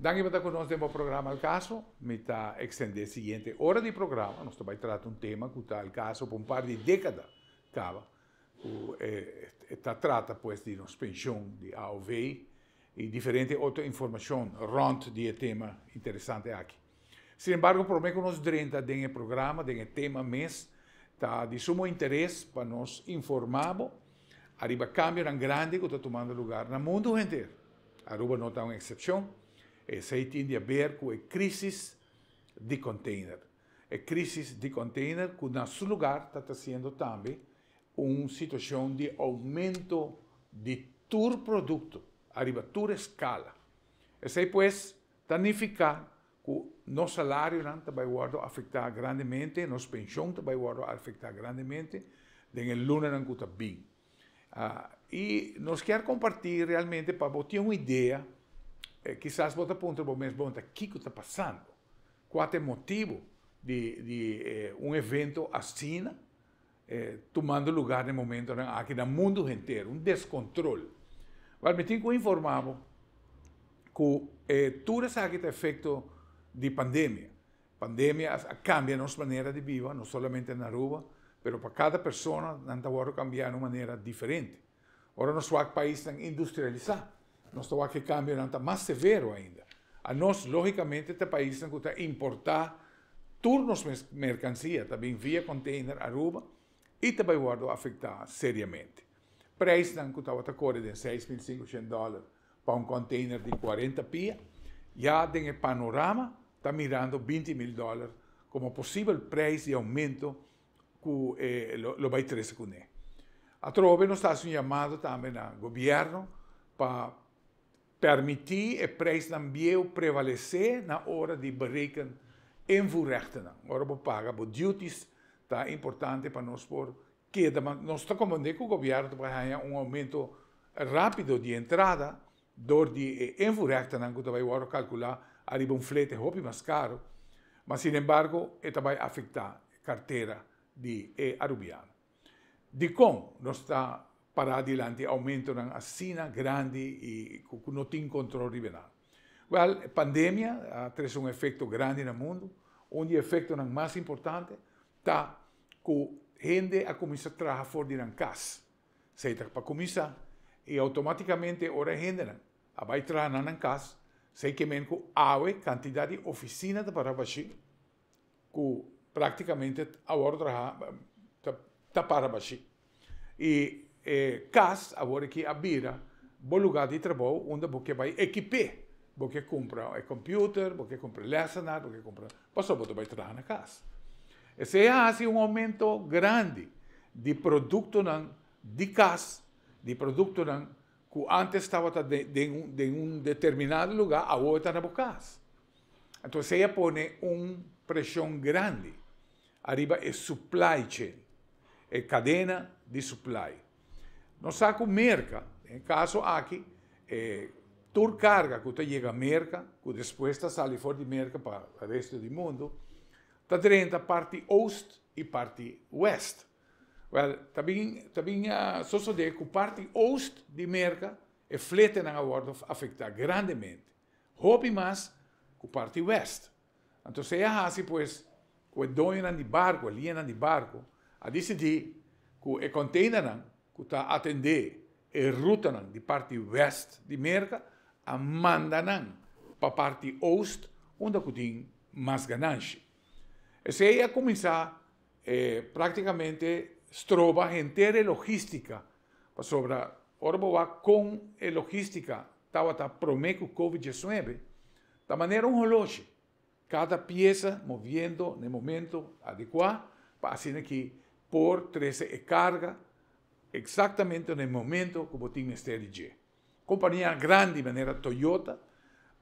Danki pa ta ku nos den bo programa Al Caso. Mi ta ekstendé siguiente ora di programa. Nos ta bai trata un tema ku ta al caso pa un par di dékada kaba, ku ta trata pues di nos penshon di AOV i diferente otro informashon rònt di e tema interesante aki. Sin embargo, promé ku nos drenta den e programa, den e tema mes, ta di sumo interes pa nos informá bo ariba kambionan grandi ku ta tumando lugar na mundu henter. Aruba no ta un eksepshon. Esei tin di aber ku e krísis di kònteiner. E krísis di kònteiner ku na su lugar ta trasiendo tambe un situashon di oumento di tur produkto ariba tur eskala. Esei pues ta nifiká ku nos salarionan ta bai wòrdu afektá grandemente, nos penshon ta bai wòrdu afektá grandemente den e lunanan ku ta bin. I nos kier kompartí realmente pa bo tin un idea, kisas bo ta puntra bo mes, bon, ta kiko ta pasando? Kua ta e motibu di di un evento asina tumando lugar na e momentonan aki na mundu henter, un deskontrol? Wèl, mi tin ku informá bo ku tur esaki ta efekto di pandemia. Pandemia a cambia nos manera di biba, no solamente na Aruba, pero pa cada persona nan ta wordo cambia na un manera diferente. Ora nos wak paisnan industrialisa, nos ta wak e cambionan ta mas severo ainda. Anos, logicamente, ta paisnan cu ta importa tur nos mercancia, ta bin via container Aruba y ta bay wordo afecta seriamente. Prijsnan cu tabata core den 6500 dollar pa un container di 40 pia, ya den e panorama ta mirando 20.000 dollar como posibel prijs di aumento cu lo bay trece cune. Atrobe nos ta haci un yamado tambe na gobierno pa permiti e prijsnan bieu prevalece na ora di bereken invoerrechtennan. Ora bo paga bo duties ta importante pa nos por keda, ma nos ta comprende cu gobierno ta por haña un aumento rapido di entrada door di e invoerrechtennan cu ta bay wordo calcula ariba un flete hopi mas caro, ma sin embargo e ta bay afecta cartera di e Arubiano. Dicon nos ta para dilanti aumentonan asina grandi y cu no tin control riba nan? Wel, e pandemia a trece un efecto grandi na mundo. Un di e efectonan mas importante ta cu hende a cuminsa traha for di nan cas. Esey ta pa cuminsa y automaticamente ora e hendenan a bay traha na nan cas, esey ke men cu awe cantidad di oficina ta para bashi cu practicamente awor traha ta para bashi. Y e cas awor aki a bira bo lugar di trabou unda bo ke bay ekipe. Bo ke cumpra e computer, bo ke cumpra e lesenaar, bo ke cumpra, pasobra bo ta bay traha na cas. Esey a haci un aumento grandi di productonan di cas, di productonan cu antes tabata den un determinado lugar, awor ta na bo cas. Anto esey a pone un presion grandi ariba e supply chain, e cadena di supply. Nos sa cu Merca, den e caso aki, e tur carga cu ta yega Merca, cu despues ta sali for di Merca pa resto di mundo, ta drenta parti oost y parti west. Wel, ta bin, ta bin sosode cu parti oost di Merca e fletenan a wordo afecta grandemente, hopi mas cu parti west. Anto esei a hasi pues ku e doñonan di barku, e liñanan di barku, a disidí ku e kònteinernan ku ta atendé e rutanan di parti wèst di Merka a manda nan pa parti oost unda ku tin mas gananshi. Esei a kuminsá praktikamente stroba henter e logístika pasobra ora bo wak kon e logístika tabata promé ku Covid 19, ta manera un holoshi, kada piesa moviendo na e momento adekuá pa asina ki por trese e karga eksaktamente na e momento ku bo tin mester di dje. Kompanianan grandi manera Toyota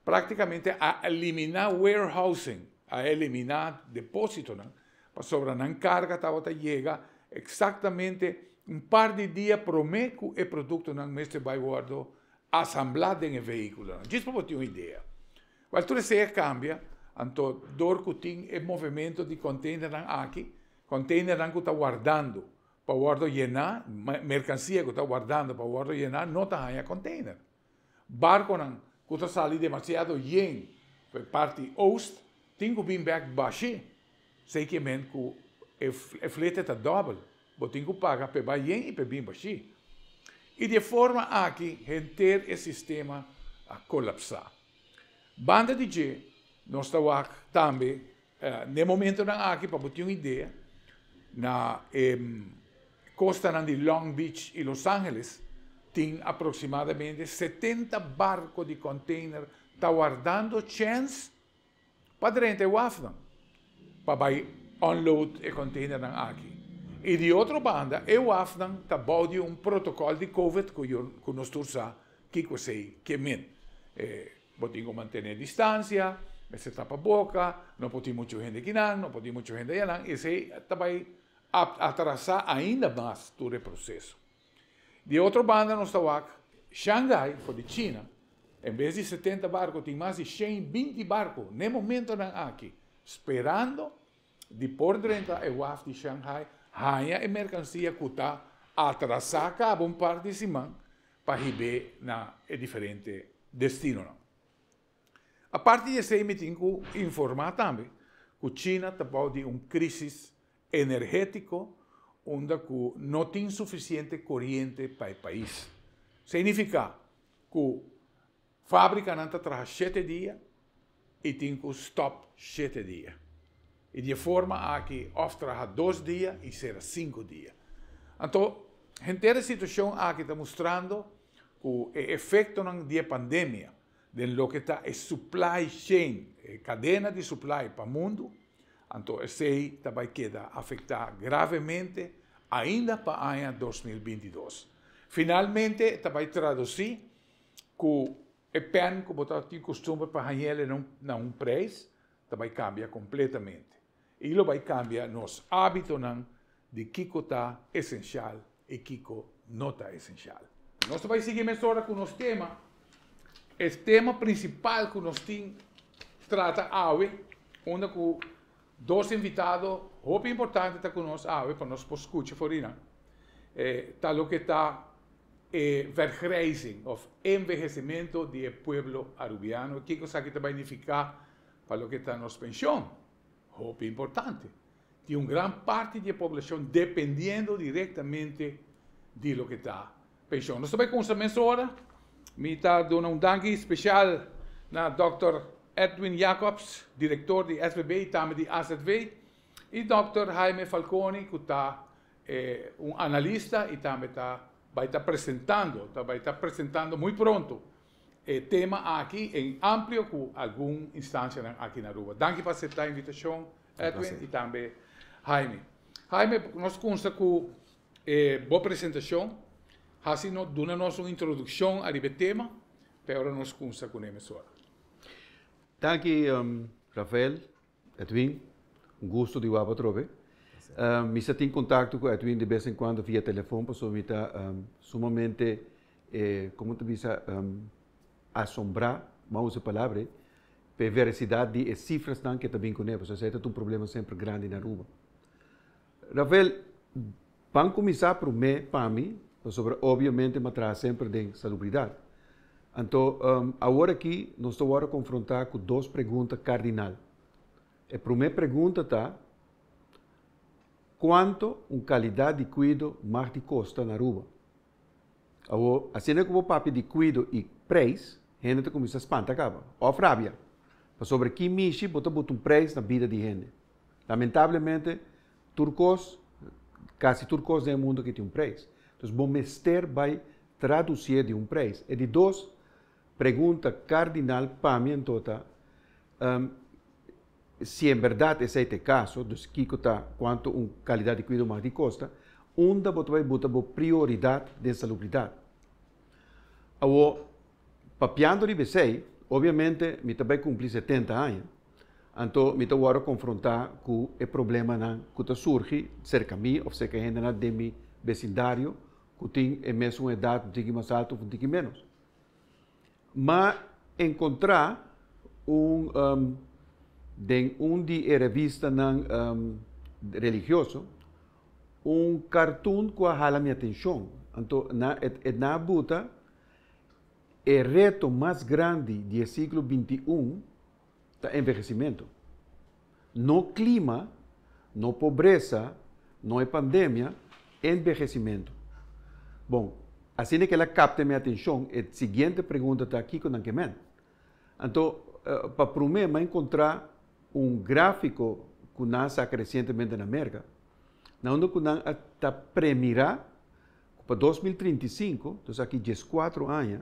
praktikamente a eliminá warehousing, a eliminá depósitonan, pasobra nan karga tabata yega eksaktamente un par di dia promé ku e produktonan mester bai wòrdu asamblá den e vehíkulonan. Djis pa bo tin un idea. Wèl, tur esei a kambia, anto dor ku tin e movementu di kònteinernan aki, kònteinernan ku ta wardando pa wòrdu yená, merkansia ku ta wardando pa wòrdu yená no ta haña kònteiner. Barkonan ku ta sali demasiado yen pa e parti oost, tin ku bin bèk bashí. Esei ke men ku e flete ta dòbel. Bo tin ku paga p'e bai yen i p'e bin bashí. I di e forma aki henter e sistema a kolapsá. Banda di dje, nos ta wak tambe n'e momentonan aki, pa bo tin un idea, na e kostanan di Long Beach i Los Angeles tin aproksimadamente 70 barko di kònteiner ta wardando chèns pa drenta e wafnan pa bai unload e containernan aki. Y di otro banda e wafnan ta bou di un protocol di covid cu cu nos tur sa kico esey ke men. Bo tin cu mantene distancia, mester tapa boca, no por tin mucho hende kinan, no por tin mucho hende ayanan, esey ta bai atrasa ainda mas tur e proceso. Di otro banda nos ta wak Shanghai for di China, en bes di 70 barco tin mas di 120 barco n'e momentonan aki sperando di por drenta e waf di Shanghai haña e mercancia cu ta atrasa caba un par di siman pa hib'é na e diferente destinonan. Aparte di esei mi tin cu informa tambe cu China ta bou di un crisis energétiko unda ku no tin sufisiente koriente pa e pais. Signifiká ku fábrikanan ta traha shete dia i tin ku stòp shete dia. I di e forma aki òf traha dos dia i sera sinku dia. Anto henter e situashon aki ta mustrando ku e efektonan di e pandemia den loke ta e supply chain, e kadena di supply pa mundu, anto esei ta bai keda afektá gravemente ainda pa aña 2022. Finalmente ta bai tradusí ku e pèn ku bo ta tin kustumber pa hañ'el na un preis ta bai kambia kompletamente i lo bai kambia nos ábitonan di kiko ta esenshal i kiko no ta esenshal. Nos ta bai sigui mesora ku nos tema. E tema prinsipal ku nos tin trata awe, unda ku dos invitado hopi importante ta ku nos awe pa nos por skucha for di nan, ta loke ta e vergrijzing òf envehesimentu di e pueblo arubiano. Kiko esaki ta bai nifiká pa loke ta nos penshon? Hopi importante. Tin un gran parti di e poblashon dependiendo direktamente di loke ta penshon. Nos ta bai kumsa mesora. Mi ta duna un danki spesial na dòkter Edwin Jacobs, direktor di SVB i tambe di AZV, i dòkter Jaime Falconi ku ta un analista i tambe ta bai ta presentando, ta bai ta presentando muy pronto e tema aki en amplio ku algun instansianan aki na Aruba. Danki pa aseptá e invitashon, Edwin i tambe Jaime. Jaime, nos kunsa ku e bo presentashon. Hasi no duna nos un introdukshon ariba e tema, pa e ora nos kunsa kuné mesora. Danki Rafael, Edwin, un gusto di wak atrobe. Mi sa tin kontakto ku Edwin de bes en kuando via telefon pasobra mi ta sumamente, komo ta bisa, asombrá, bo a usa e palabra ei, pa e verasidat di e sifrasnan ke ta bin kuné, pasobra esei ta un problema semper grandi na Aruba. Rafael, ban kuminsá promé pa mi, pasobra obviamente mi a traha semper den salubridat. Anto, awor aki nos ta wòrdu konfrontá ku dos pregunta kardinal. E promé pregunta ta, Kuantu un kalidat di kuido mag di kosta na Aruba? Awor, asina ku bo papia di kuido i preis, hende ta kuminsá spanta kaba òf rabia. Pasobra ki mishi bo ta buta un preis na bida di hende? Lamentablemente, tur kos, kasi tur kos den e mundu aki tin un preis. Entonces bo mester bai tradusié di un preis. E di dos pregunta kardinal pa mi anto ta, Si en berdad esei ta e caso, dus kico ta cuanto un calidad di cuido mag di costa, unda bo ta bay buta bo prioridad den salubridad? Awo, papiando riba esei, obviamente mi ta bay cumpli 70 aña, anto mi ta wordo confronta cu e problemanan cu ta surgi cerca mi of cerca hendenan den mi becindario cu tin e mesun edad, un tiki mas alto of un tiki menos. M'a encontrá un den un di e revistanan religioso un cartoon cu a hala mi atencion. Anto na e na buta E reto mas grandi di siglo 21 ta envehesimentu. No klima, no pobresa, no e pandemia, envehesimentu. Bon, asina ku el a kapta mi atenshon, e siguiente pregunta ta kiko nan ke men. Anto, pa promé, m'a enkontrá un gráfiko ku nan a saka resientemente na Merka, na unda ku nan ta premirá pa 2035, anto aki 14 aña,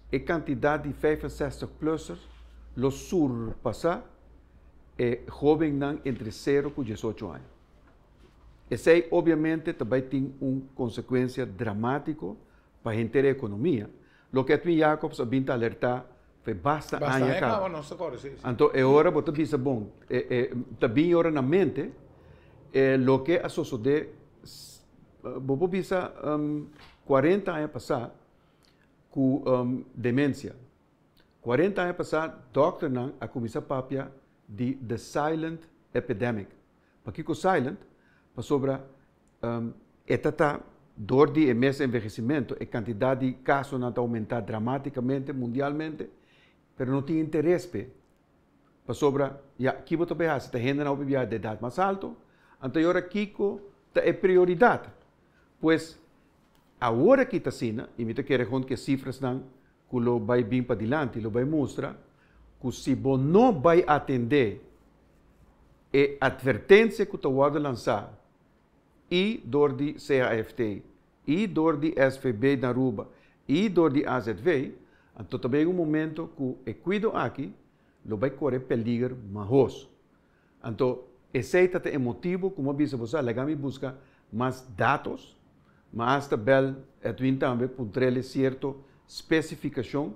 e kantidat di 65-plussers lo surpasá e hóbennan entre 0 i 18 aña. Esei, obviamente, tambe tin un konsekuensia dramátiko pa henter e ekonomia. Loke Edwin Jacobs a bin ta alertá pa basta Basta aña aña kaba. Kaba, nos awor, si. Anto, e ora bo ta bisa, bon, ta bin ora na mente, loke a sosodé, bo bisa 40 aña pasá ku demensia. 40 aña pasá, dòkternan a kuminsá papia di the silent epidemic. Pakiko silent? Pasobra e ta dor di mes envehesimentu, e kantidat di kasonan ta oumentá dramátikamente mundialmente, pero no tin interes p'e. Pasobra, ya, kiko bo ta hasi, ta hendenan di edat mas altu, anto awor kiko ta e prioridat. Pues, awor aki ta asina, i mi ta kere ku sifranan ku lo bai bin padilanti, lo bai mustra, ku si bo no bai atendé e atvertensia ku ta lansá i dor di CAFT, i dor di SVB na Aruba, i dor di AZV, anto tambe un momento ku e kuido aki lo bai kore peliger mahos. Anto, esei ta e motibu, komo bisa bo, laga mi buska mas datos, mas ta bel Edwin tambe puntr'é sierto spesifikashon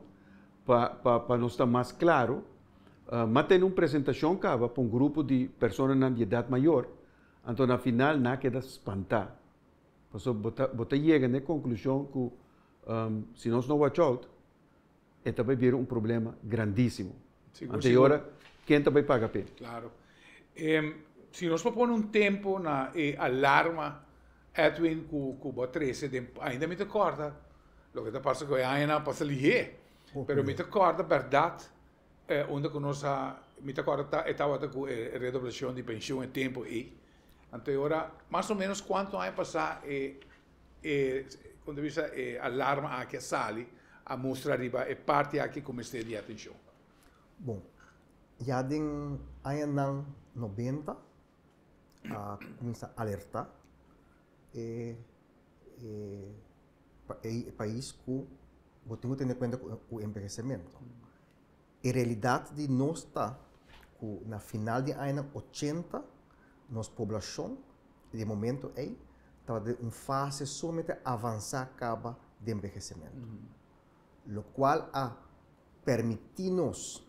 pa nos ta mas kla. M'a tene un presentashon kaba pa un grupo di persona di edat mayó, anto na final nan a keda spantá. Paso bo ta yega na konklushon ku si nos no watch out, e ta bai bira un problema grandísimo. Sigur, Anto awor, ken ta bai paga p'e? Klaro. Si nos pone un tempu na alarma, Edwin, ku bo a trese, ainda mi ta kòrda, loke ta pasa ku añanan a pasa lihé, pero mi ta kòrda berdat, unda ku nos a, mi ta kòrda tabata ku e redoblashon di penshun e tempu ei. Anto ora, mas o ménos kuantu aña pasá e kon ta bisa, e alarma aki a sali a mustra riba e parti aki ku mester di atenshon? Bon, ya den añanan 90 a kuminsá alertá e pais ku bo tin ku tene kuenta ku envehesimentu. E realidat di nos ta ku na final di añanan 80 nos poblashon di momento ei tabata den un fase sumamente avansá kaba di envehesimentu. Lokual a permití nos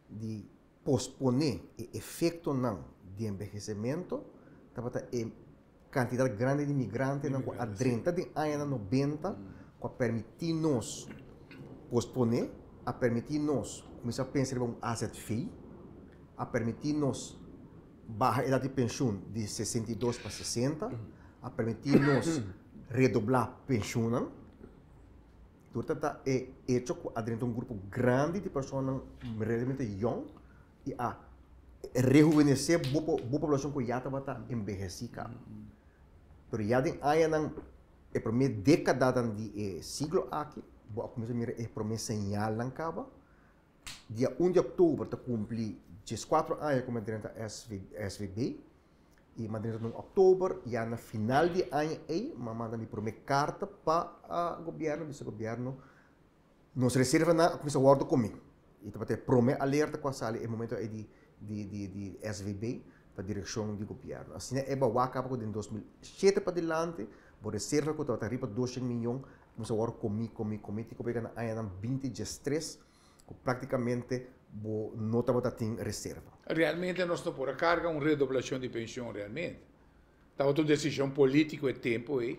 di posponé e efektonan di envehesimentu tabata e kantidat grandi di migrantenan ku a drenta den añanan 90, ku a permití nos posponé, a permití nos kuminsá pensa riba un AZV, a permití nos baha edat di penshun di 62 pa 60, a permití nos redoblá penshunnan. Tur ta e hecho ku a drenta un grupo grandi di personanan relativamente yòn i a rehuvenesé bo poblashon ku ya tabata envehesí kaba. Pero ya den añanan, e promé dékadanan di e siglo aki, bo a kuminsá mira e promé señalnan kaba. Dia 1 di òktober ta kumpli 14 aña ku mi a drenta SVB i mi a drenta na òktober, ya na final di aña ei mi a manda mi promé karta pa gobièrnu, bisa gobièrnu nos reservanan a kuminsá wòrdu komí. I tabata e promé alerta ku a sali e momento ei di SVB pa direkshon di gobièrnu. Asina e bo a wak kaba ku den 2007 padilanti bo reserva ku tabata riba 200 mion a kuminsá wòrdu komí, komí, komí te ku bo yega na añanan 2013 ku práktikamente bo no tabata tin reserva. Realmente nos no por a karga un redoblashon di penshun realmente. Tabata un desishon polítiko e tempu ei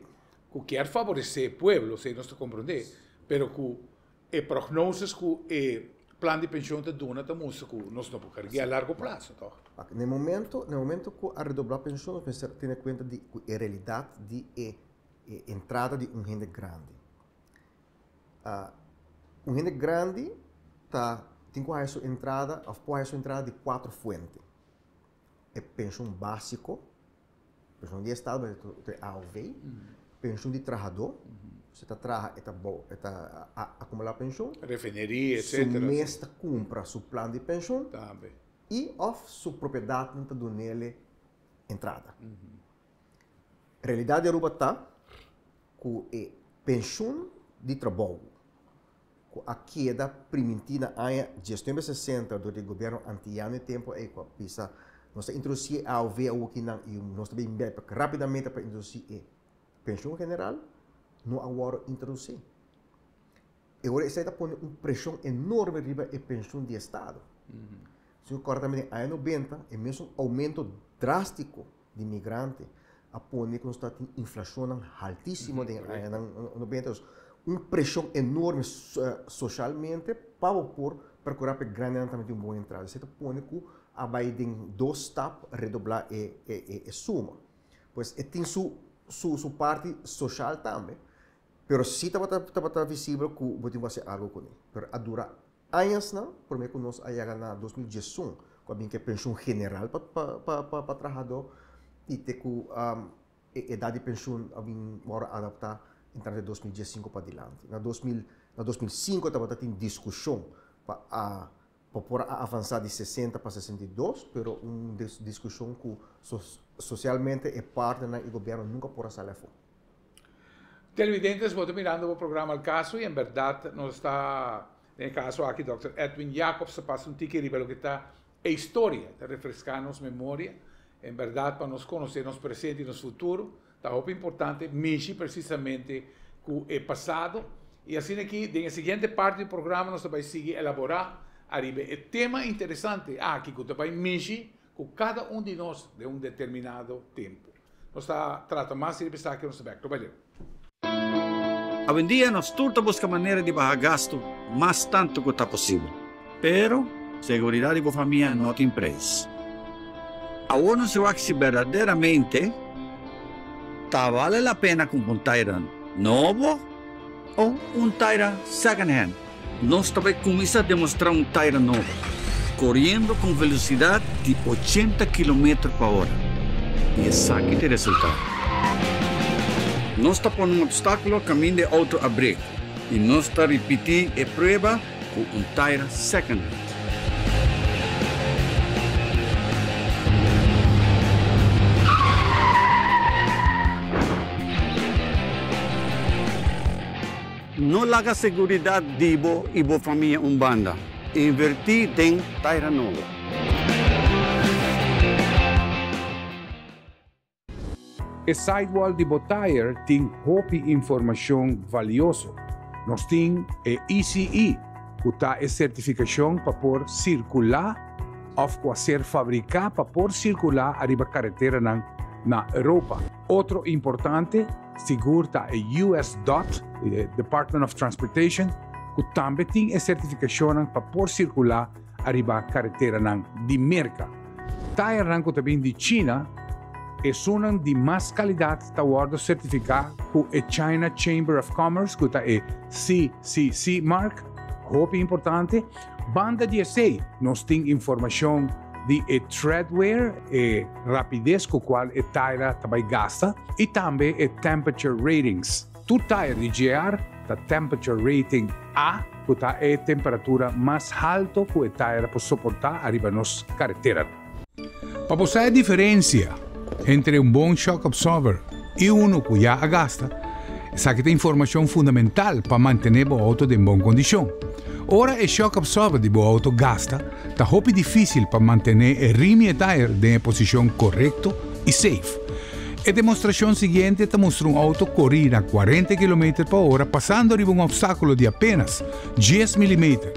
ku ke favoresé pueblo, si nos ta komprondé, pero ku e prognosis ku e plan di penshun ta duna ta mustra ku nos no por karga a largo plaso, toch? Na momento ku a redoblá penshun, nos mester tene kuenta di e realidat di e entrada di un hende grandi. Un hende grandi ta tin ku haya su entrada òf por haya su entrada di kuater fuente. E penshun básiko, penshun di estado, ta e AOV, penshun di trahadó, si ta traha e ta bou e ta akumulá penshun. Refineria, etcetera. Su mes ta kumpra su plan di penshun. Tambe. I òf su propiedatnan ta dun'el entrada. Realidat di Aruba ta ku e penshun di trabou ku a keda primintí na aña diesnuebe sesenta dor di gobièrnu antiyano e tempu ei ku a bisa nos ta introdusí e AOV awokinan i nos ta bin bèk rápidamente pa introdusí e penshun general, no a wòrdu introdusí. E ora esei ta pone un preshon enorme riba e penshun di estado. Si bo kòrda tambe den aña nobenta e mesun oumento drástiko di migrante a pone ku nos ta tin inflashonnan haltísimo den añanan nobenta. Dus un preshon enorme soshalmente pa bo por perkurá pa e grandenan tambe tin un bon entrada. Esei ta pone ku a bai den dos stap redoblá e suma. Pues e tin su su parti soshal tambe, pero si tabata tabata visibel ku bo tin ku hasi algu kuné. Pero a dura Añasnan promé ku nos a yega na 2011 ku a bin ku e penshun general pa pa trahadó i te ku e edat di penshun a bin wòrdu adaptá entrante 2015 padilanti. Na 2000 na 2005 tabata tin diskushon pa a pa por a avansá di 60 pa 62 pero un diskushon ku sosialmente e partnernan i gobièrnu nunka por a sali afó. Televidentes, bo ta mirando bo programa Al Caso y en berdad nos ta, den e caso aki Dòkter Edwin Jacobs ta pasa un tiki riba loke ta e historia, ta refresca nos memoria, en berdad pa nos conoce nos presente y nos futuro ta hopi importante mishi precisamente cu e pasado y asina aki den e siguiente parti di programa nos ta bay sigui elabora ariba e tema interesante aki cu ta bay mishi cu cada un di nos den un determinado tempo. Nos ta trata mas riba esaki nos ta bek. Toba leu. Awendia nos tur ta buska manera di baha gastu mas tantu ku ta posibel. Pero, seguridat di bo famia no tin preis. Awor nos wak si berdaderamente ta bale la pena kumpra un taira nobo o un taira second hand. Nos ta bai kuminsá demostrá un taira nobo, koriendo ku un velosidat di 80 kilometer pa ora. I esaki ta e resultado. Nos ta pone un opstákulo kaminda e outo a brek i nos ta ripití e prueba ku un taira second hand. No laga seguridat di bo i bo famia un banda. Invertí den taira nobo. E sidewall di bo tire tin hopi informashon valioso. Nos tin e ECE, ku ta e sertifikashon pa por sirkulá òf ku a ser fabriká pa por sirkulá ariba kareteranan na Europa. Otro importante sigur ta e US dot, e Department of Transportation, ku tambe tin e sertifikashonnan pa por sirkulá ariba kareteranan di Merka. Tayernan ku ta bin di China, esunnan di mas kalidat ta wòrdu sertifiká ku e China Chamber of Commerce, ku ta e CCC mark, hopi importante. Banda di esei, nos tin informashon di e treadwear, e rapides ku kual e taira ta bai gasta, i tambe e temperature ratings. Tur tair di GR ta temperature rating A, ku ta e temperatura mas halto ku e taira por soportá ariba nos karetera. Pa bo sa e diferensia entre un bon shock absorber i unu ku ya a gasta, esaki ta informashon fundamental pa mantené bo outo den bon kondishon. Ora e shock absorber di bo outo gasta, ta hopi difísil pa mantené e rim i e tayer den e posishon korekto i safe. E demostrashon siguiente ta mustra un outo korí na 40 kilometer pa ora pasando riba un opstákulo di apenas 10 milimeter.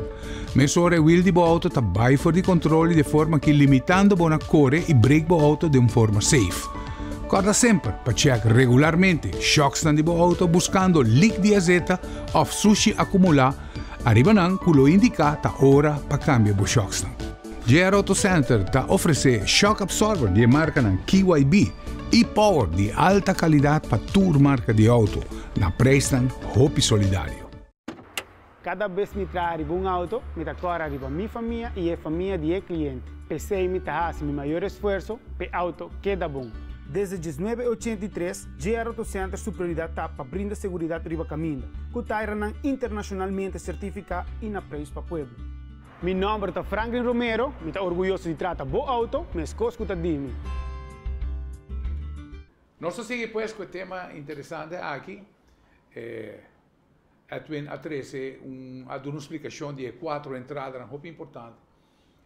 Mesora e wiel di bo auto ta bai for di control y de forma ki limitando bo na core y brake bo auto den un forma safe. Corda semper pa check regularmente shocksnan di bo auto buscando leak di azeta of sushi acumula ariba nan cu lo indica ta ora pa cambia bo shocksnan. JR Auto Center ta ofrece shock absorber di e marcanan KYB y Power di alta calidad pa tur marca di auto na prijsnan hopi solidario. Kada bes mi traha riba un outo, mi ta kòrda riba mi famia i e famia di e kliente. P'esei mi ta hasi mi mayor esfuerso p'e outo keda bon. Desde 1983, JR Auto Center su prioridat ta pa brinda seguridat riba kaminda, ku tairanan internashonalmente sertifiká i na preis pa pueblo. Mi nòmber ta Franklin Romero, mi ta orguyoso di trata bo outo meskos ku ta di mi. Nos ta sigui pues ku e tema interesante aki. Edwin a trese un a duna un splikashon di e kuatro entradanan hopi importante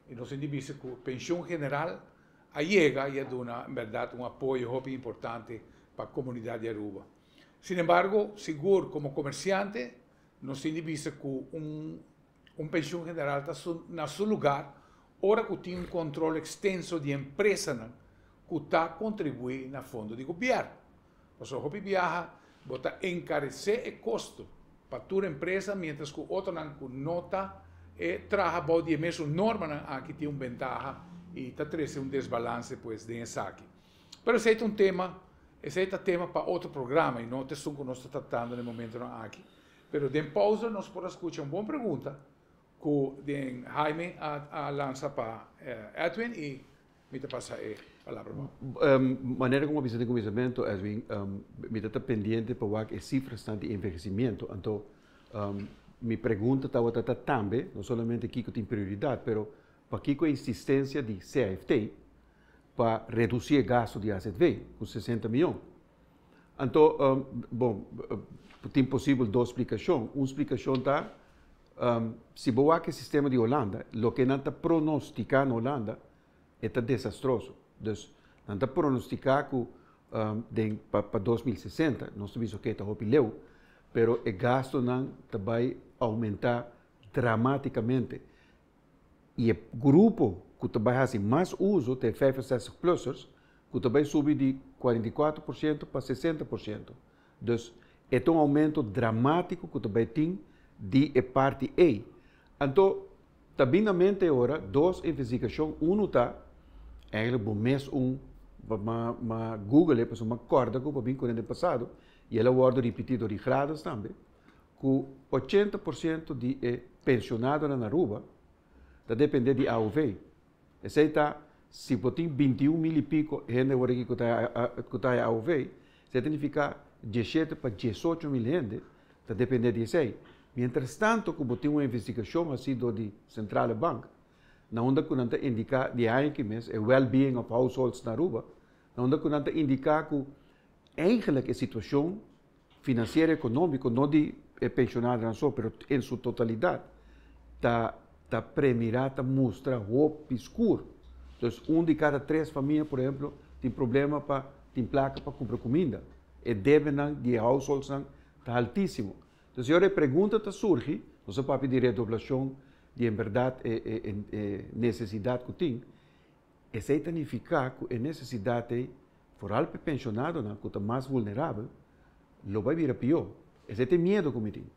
i nos tin di bisa ku penshon general a yega i a duna en bèrdat un apoyo hopi importante pa komunidat di Aruba. Sin embargo, sigur komo komersiante nos tin di bisa ku un un penshon general ta na su lugar ora ku tin un kontrol ekstenso di empresanan ku ta kontribuí na fondo di gobièrnu. Pasobra hopi biaha bo ta enkaresé e kosto pa tur empresa miéntras ku otronan ku no ta e traha bou di e mesun normanan aki tin un bentaha i ta trese un desbalanse pues den esaki. Pero esei ta un tema, esei ta tema pa otro programa i no ta esun ku nos ta tratando na e momentonan aki. Pero den pausa nos por a skucha un bon pregunta ku den Jaime a lansa pa Edwin i Mi ta pasa e palabra bo. Manera como a bisa den cuminsamentu, Edwin, mi ta ta pendiente pa wak e cifrasnan di envejecimiento. Anto, mi pregunta tabata ta tambe, no solamente kico tin prioridad, pero pakico e insistencia di CAFT pa reduci e gasto di AZV cu 60 miyon. Anto, bon, tin posibel dos splicacion. Un splicacion ta, si bo wak e sistema di Holanda, loke nan ta pronostica na Holanda, e ta desastroso. Dus, nan ta pronostica cu den pa 2060, nos ta bisa oke ta hopi leu, pero e gastonan ta bay aumenta dramaticamente. Y e grupo cu ta bay haci mas uzo ta e 65 plussers, cu ta bay subi di 44% pa 60%. Dus e ta un aumento dramatico cu ta bay tin di e parti ey. Anto ta bin na mente ora dos investigacion, uno ta eigenlijk bo mes un ma ma google e pasobra mi a corda cu bo a bin cune den pasado y el a wordo ripiti door di Gladys tambe cu 80% di e pensionadonan na Aruba ta depende di AOV. Esey ta si bo tin 21 mil y pico hende awor aki cu ta cu ta haya AOV, esey ta nifica 17 pa 18 mil hende ta depende di esey. Mientras tanto cu bo tin un investigacion haci door di Centrale Bank, na unda cu nan ta indica di e aña aki mes e well-being of households na Aruba, na unda cu nan ta indica cu eigenlijk e situacion financiero economico, no di e pensionadonan so, pero en su totalidad, ta ta premira, ta mustra hopi skur. Dus un di kada tres famia, por ehemplo, tin problema pa tin plaka pa kumpra kuminda. E debenan di e householdsnan ta haltísimo. Dus e ora e pregunta ta surgi, nos a papia di redoblashon di en bèrdat e e e nesesidat ku tin, esei ta nifiká ku e nesesidat ei Foral p'e pensionadonan ku ta mas vulnerabel, lo bai bira pió. Esei ta e miedu ku mi tin.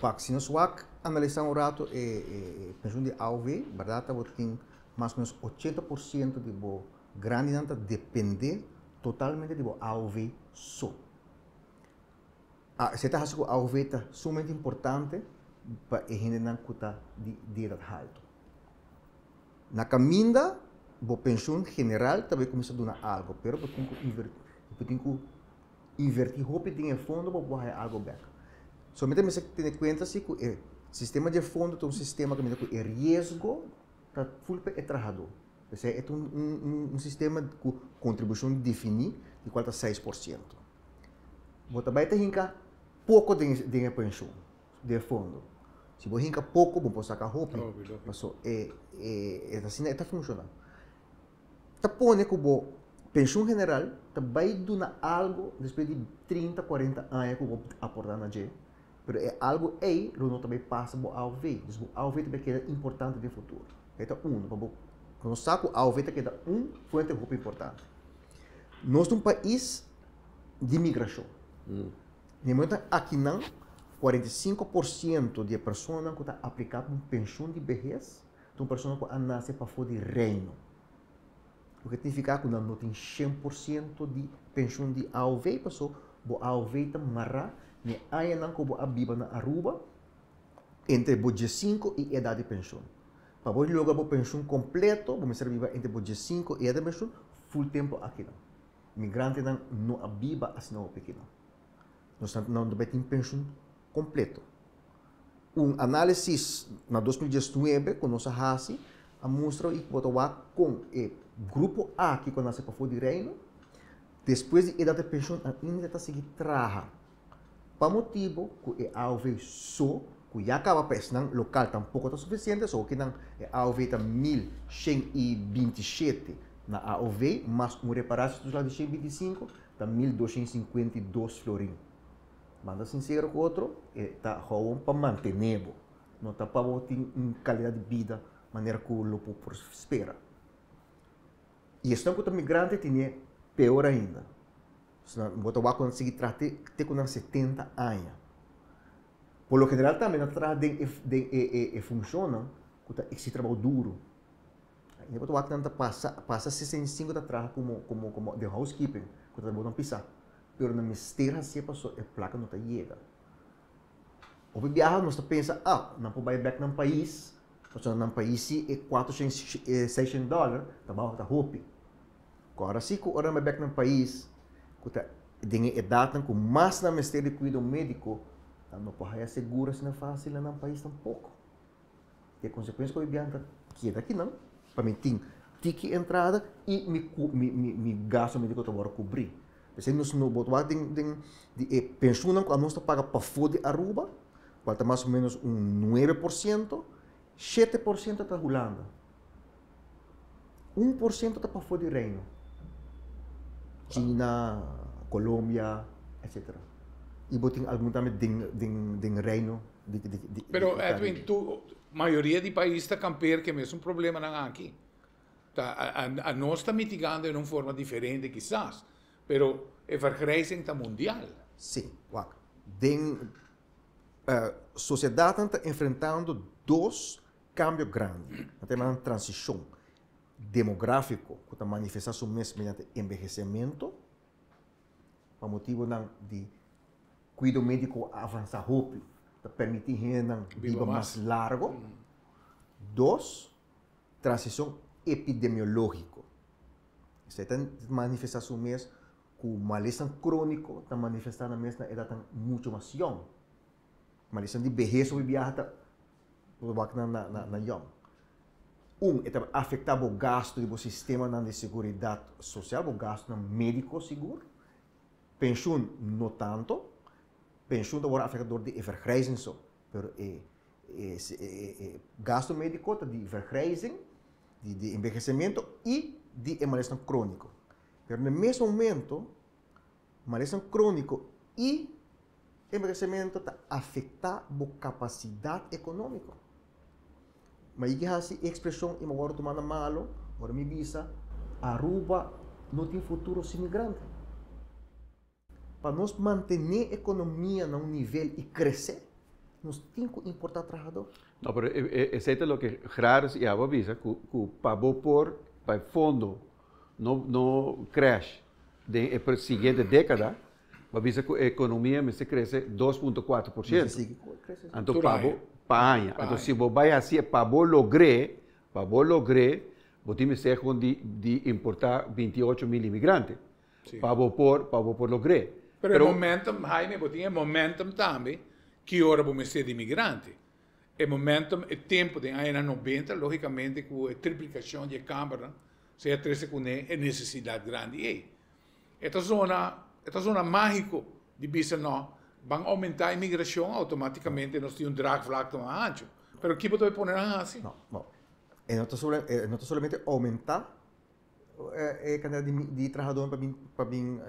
Wak, si nos wak analisá un rato e penshun di AOV, bèrdat ta bo tin mas o ménos 80% di bo grandinan ta dependé totalmente di bo AOV so. Esei ta hasi ku AOV ta sumamente importante pa e hendenan ku ta di edat haltu. Na kaminda bo penshun general ta bai kuminsá duna algu, pero bo tin ku bo tin ku invertí hopi den e fondo pa bo por haña algu bèk. Solamente mester tene kuenta si ku e sistema di e fondo ta un sistema kaminda ku e riesgo ta ful pa e trahadó. P'esei e ta un un sistema ku kontribushon definí di kual ta 6%. Bo ta bai ta hinka poko den den e penshun. di e fondo. Si bo hinka poko, bo por saka hopi. Paso e e asina e ta funshoná. Ta pone ku bo penshun general ta bai duna algu despues di 30, 40 aña ku bo aportá na dje, pero e algu ei lo no ta bai pasa bo AOV. Dus bo AOV ta bai keda importante den futuro. E ta unu, pa bo nos sa ku AOV ta keda un fuente hopi importante. Nos ta un pais di migrashon. Na e momento akinan, 45% di e personanan ku ta apliká pa un penshun di behes ta un persona ku a nase pafó di Reino. Loke ta nifiká ku nan no tin 100% di penshun di AOV, paso bo AOV ta mará na e añanan ku bo a biba na Aruba. Entre bo 15 i edat di penshun. Pa bo logra bo penshun kompleto, bo mester biba entre bo 15 i edat di penshun full tempu akinan. Migrantenan no a biba asina hopi akinan. Nos no ta bai tin penshun kompleto. Un análisis na 2019 ku nos a hasi a mustra i bo ta wak kon e grupo aki ku a nase pafó di Reino, despues di edat di penshun ainda ta sigui traha. Pa motibu ku e AOV so, ku ya kaba pa esnan lokal tampoko ta sufisiente, so kinan e AOV ta 1127 na AOV mas un reparatie toeslag di 125 ta 1252 florin. Manda sinsero ku otro, e ta gewoon pa mantené bo, no ta pa bo tin un kalidat di bida manera ku lo bo por spera. I esnan ku ta migrante tine peor ainda. Bo ta wak ku nan sigui traha te te ku nan 70 aña. Por lo general tambe nan ta traha den e den e e e funshonnan ku ta eksigi trabou duru. I bo ta wak nan ta pasa pasa 65 ta traha komo komo komo den housekeeping ku ta trabounan pisá. Pero nan mester hasié pasobra e plaka no ta yega. Hopi biaha nos ta pensa, ah, nan por bai bèk nan pais, pasobra nan pais si e 400 e 600 dòler ta baho ta hopi. Ku ora si ku ora nan bai bèk nan pais, ku ta den e edatnan ku mas nan mester di kuido médiko, nan no por haya seguro asina fásil na nan pais tampoko. E konsekuensia ku mi biaha ta keda akinan, pa mi tin tiki entrada i mi mi mi mi gasto médiko ta wòrdu kubrí. P'esei nos no bo ta wak den den di e penshunnan ku anos ta paga pafó di Aruba, kual ta mas o ménos un 9%, 7% ta Hulanda. 1% ta pafó di Reino. China, Colombia, etcetera. I bo tin algun tambe den den den Reino di di di Pero Edwin, tu mayoria di pais ta kampeer ku e mesun problemanan aki. Ta a nos ta mitigando en un forma diferente kisas, pero e vergrijzing ta mundial. Sí, wak. Den sosiedatnan ta enfrentando dos kambio grandi. Nan ta yama nan transishon demográfiko ku ta manifestá su mes mediante enbehesementu pa motibunan di kuido médiko a avansá hopi, ta permití hendenan biba mas largo. Dos, transishon epidemiológiko. Esei ta manifestá su mes ku malesanan króniko ta manifestá nan mes na edatnan muchu mas yòn. Malesanan di behes hopi biaha ta wak nan na yòn. Un, e ta afektá bo gastu di bo sistemanan di seguridat sosial, bo gastunan médiko sigur. Penshun no tanto. Penshun ta wòrdu afektá dor di e vergrijzing so, pero e e gastu médiko ta di vergrijzing, di enbehesementu i di e malesnan króniko. Pero na e mes momento, malesnan króniko i enbehesementu ta afektá bo kapasidat ekonómiko. Ma i ke hasi e ekspreshon i mi a wòrdu tumá na malu ora mi bisa Aruba no tin futuro sin migrante. Pa nos mantené ekonomia na un nivel i krese, nos tin ku importá trahadó. No, pero esei ta loke Gradus i abo a bisa, ku ku pa bo por, pa e fondo no no crash den e siguiente dékada, bo a bisa ku e ekonomia mester krese 2.4%. Mester sigui krese. Anto pa bo, pa aña. Anto si bo bai hasié pa bo logr'é, pa bo logr'é, bo tin mester kon di di importá 28.000 imigrante. Pa bo por, pa bo por logr'é. Pero e momentum, Jaime, bo tin e momentum tambe ki ora bo mester di migrante. E momentum, e tempu den añanan 90, logicamente ku e triplicacion di e kambernan, sea trese kuné e nesesidat grandi ei. E ta zona, e ta zona mágiko di bisa no, ban oumentá imigrashon, outomátikamente nos tin un draagvlakte mas hanchu. Pero ki bo ta bai pone nan hasi? No, no. E no ta e no ta solamente oumentá e kantidat di trahadónan pa bin pa bin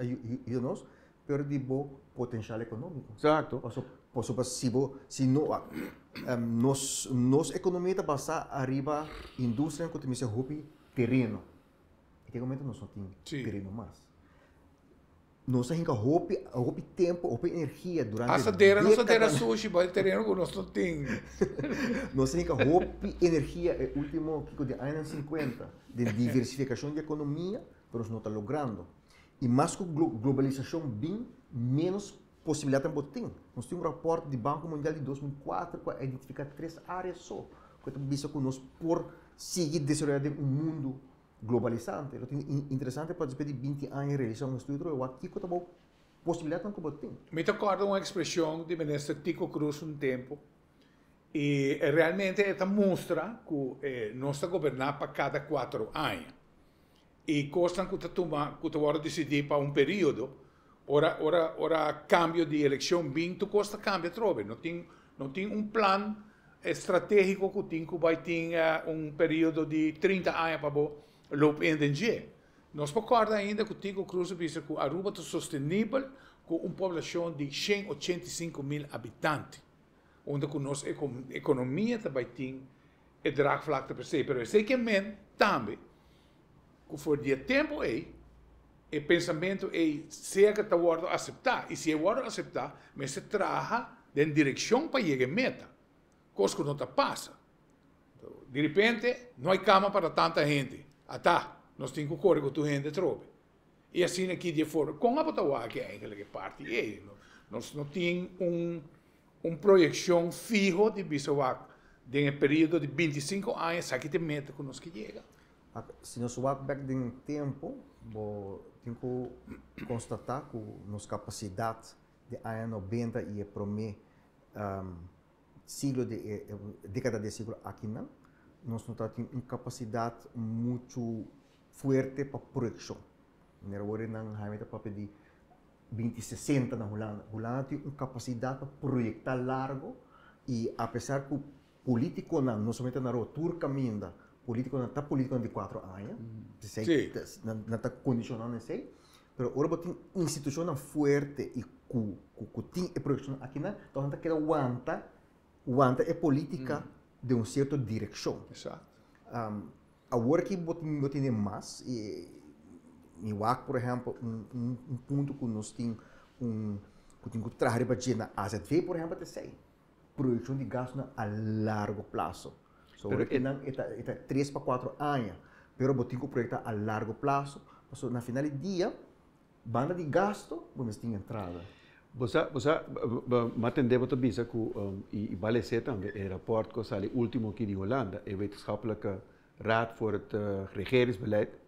yuda nos, pero di bo potenshal ekonómiko. Eksakto. Pasobra si bo si no nos nos ekonomia ta basá ariba industrianan ku ta mester hopi tereno. I den e momento nos no tin tereno mas. Nos a hinka hopi, hopi tempo, hopi energia durante Hasta dera nos a dera sushi bo e tereno ku nos no tin. Nos a hinka hopi energia e ultimo kiko di añanan 50 den diversifikashon di ekonomia, pero nos no ta logrando. I mas ku globalisashon bin, menos Posibilidatnan bo tin. Nos tin un rapòrt di Banko Mundial di 2004 ku a identifiká tres área so ku ta bisa ku nos por sigui desaroyá den un mundu globalisante. Lo tin interesante pa despues di 20 aña realisá un estudio otro wak kiko ta bo posibilidatnan ku bo tin. Mi ta kòrda un ekspreshon di Minister Tico Croes un tempu i realmente e ta mustra ku nos ta goberná pa kada kuatro aña i kosnan ku ta tuma ku ta wòrdu disidí pa un periodo. Ora ora ora cambio di eleccion bin tur cos ta cambia atrobe. No tin no tin un plan estrategico cu tin cu bay tin un periodo di 30 aña pa bo loop in den dje. Nos por corda ainda cu Tico Croes a bisa cu Aruba ta sostenibel cu un poblacion di 185.000 habitante, unda cu nos economia ta bay tin e draagvlakte per se. Pero esey ke men tambe cu for di e tempo ey, e pensamento ey sea cu ta wordo acepta, y si e wordo acepta, mester traha den direccion pa yega e meta, cos cu no ta pasa. Di repente, no hay cama para tanta hende, ata, nos tin cu core cu tur hende atrobe. Y asina aki di e forma, con abo ta wak eigenlijk e parti ey? Nos no tin un proyeccion fiho di bisa wak den e periodo di 25 aña esaki ta e meta cu nos ke yega. Si nos wak bek den tempu, bo tin ku konstatá ku nos kapasidat di aña 90 i e promé siglo di e dékada di e siglo akinan, nos no tabatin un kapasidat muchu fuerte pa proyekshon. Manera wor nan Jaime ta papia di 2060 na Hulanda. Hulanda tin un kapasidat pa proyektá largu i apesar ku politikonan, no solamente na Aruba, tur kaminda politikonan ta politikonan di 4 aña, esei nan ta kondishoná na esei, pero ora bo tin institushonnan fuerte i ku tin e proyekshon akinan, tòg nan ta keda wanta wanta e polítika den un sierto direkshon. Awor aki bo no tene mas i mi wak por ehèmpel un punto ku nos tin un ku tin ku traha riba dje na AZV por ehèmpel ta esei. Proyekshon di gastunan a largo plaso. So ora ki nan e ta 3 pa 4 aña, pero bo tin ku proyektá a largo plaso, pasobra na final di dia, banda di gasto, bo mester tin entrada. Bo sa, m'a tende bo ta bisa ku i bale ser tambe e rapport ku sali último aki di Hulanda, e Wetenschappelijke Raad voor het Regeringsbeleid.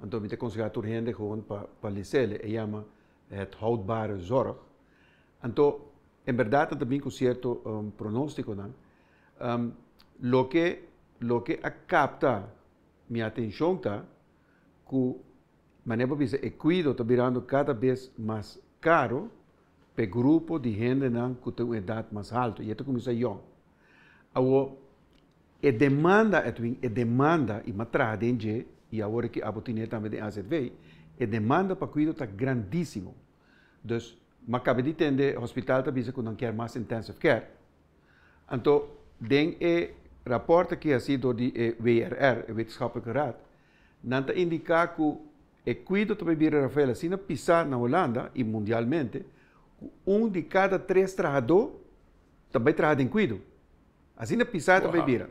Anto mi ta konsehá tur hende gewoon pa les'é, e yama Het Houdbare Zorg. Anto, en berdat ta bin ku sierto pronóstikonan. Loke a kapta mi atenshon ta ku manera bo bisa e kuido ta birando kada bes mas karo pa e grupo di hendenan ku tin un edat mas haltu i e ta kuminsá yòn. Awor, e demanda, Edwin, e demanda, i m'a traha den dje, i awor aki abo tine tambe den AZV, e demanda pa kuido ta grandísimo. Dus, m'a kaba di tende hospital ta bisa ku nan kier mas intensive care. Anto, den e rapport aki hasi dor di e WRR, e Wetenschappelijke Raad, nan ta indiká ku e kuido ta bai bira, Rafael, asina pisá na Hulanda i mundialmente, ku un di kada tres trahadó ta bai traha den kuido. Asina pisá ta bai bira.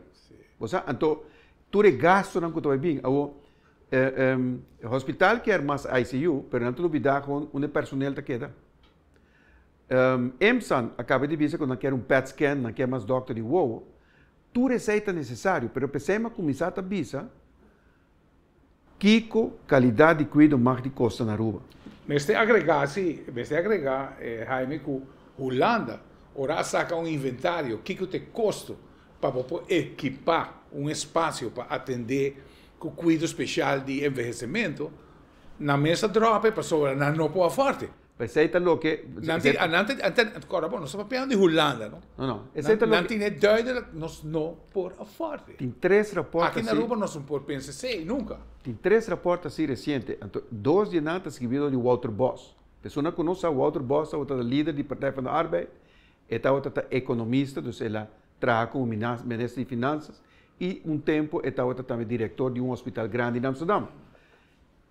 Bo sa, anto, tur e gastunan ku ta bai bin. Awor, hospital kier mas ICU, pero nan ta lubidá gewoon unda e personeel ta keda. ImSan a kaba di bisa ku nan kier un PET scan, nan kier mas dòkter di wowo. Tur esei ta nesesario, pero p'esei m'a kuminsá ta bisa kiko kalidat di kuido mag di kosta na Aruba. Mester agregá, si, mester agregá, Jaime, ku Hulanda ora a saka un inventario kiko ta e kosto pa bo por ekipá un espasio pa atendé ku kuido spesial di envehesimentu, nan mes a dròp e pasobra nan no por afòrte. Esei ta loke Nan tin, nan tin, kòrda bon, nos ta papiando di Hulanda, no? No, no. Esei ta loke Nan tin e duidelijk, nos no por afòrte. Tin tres rapport Aki na Aruba nos no por pensa esei, nunka. Tin tres rapport asina resiente. Anto, dos di nan ta skibí dor di Wouter Bos. Persona ku no sa, Wouter Bos tabata lider di Partij van de Arbeid. E tabata ta ekonomista, dus el a traha komo minister di Finansas i un tempu e tabata tambe direktor di un hospital grandi na Amsterdam.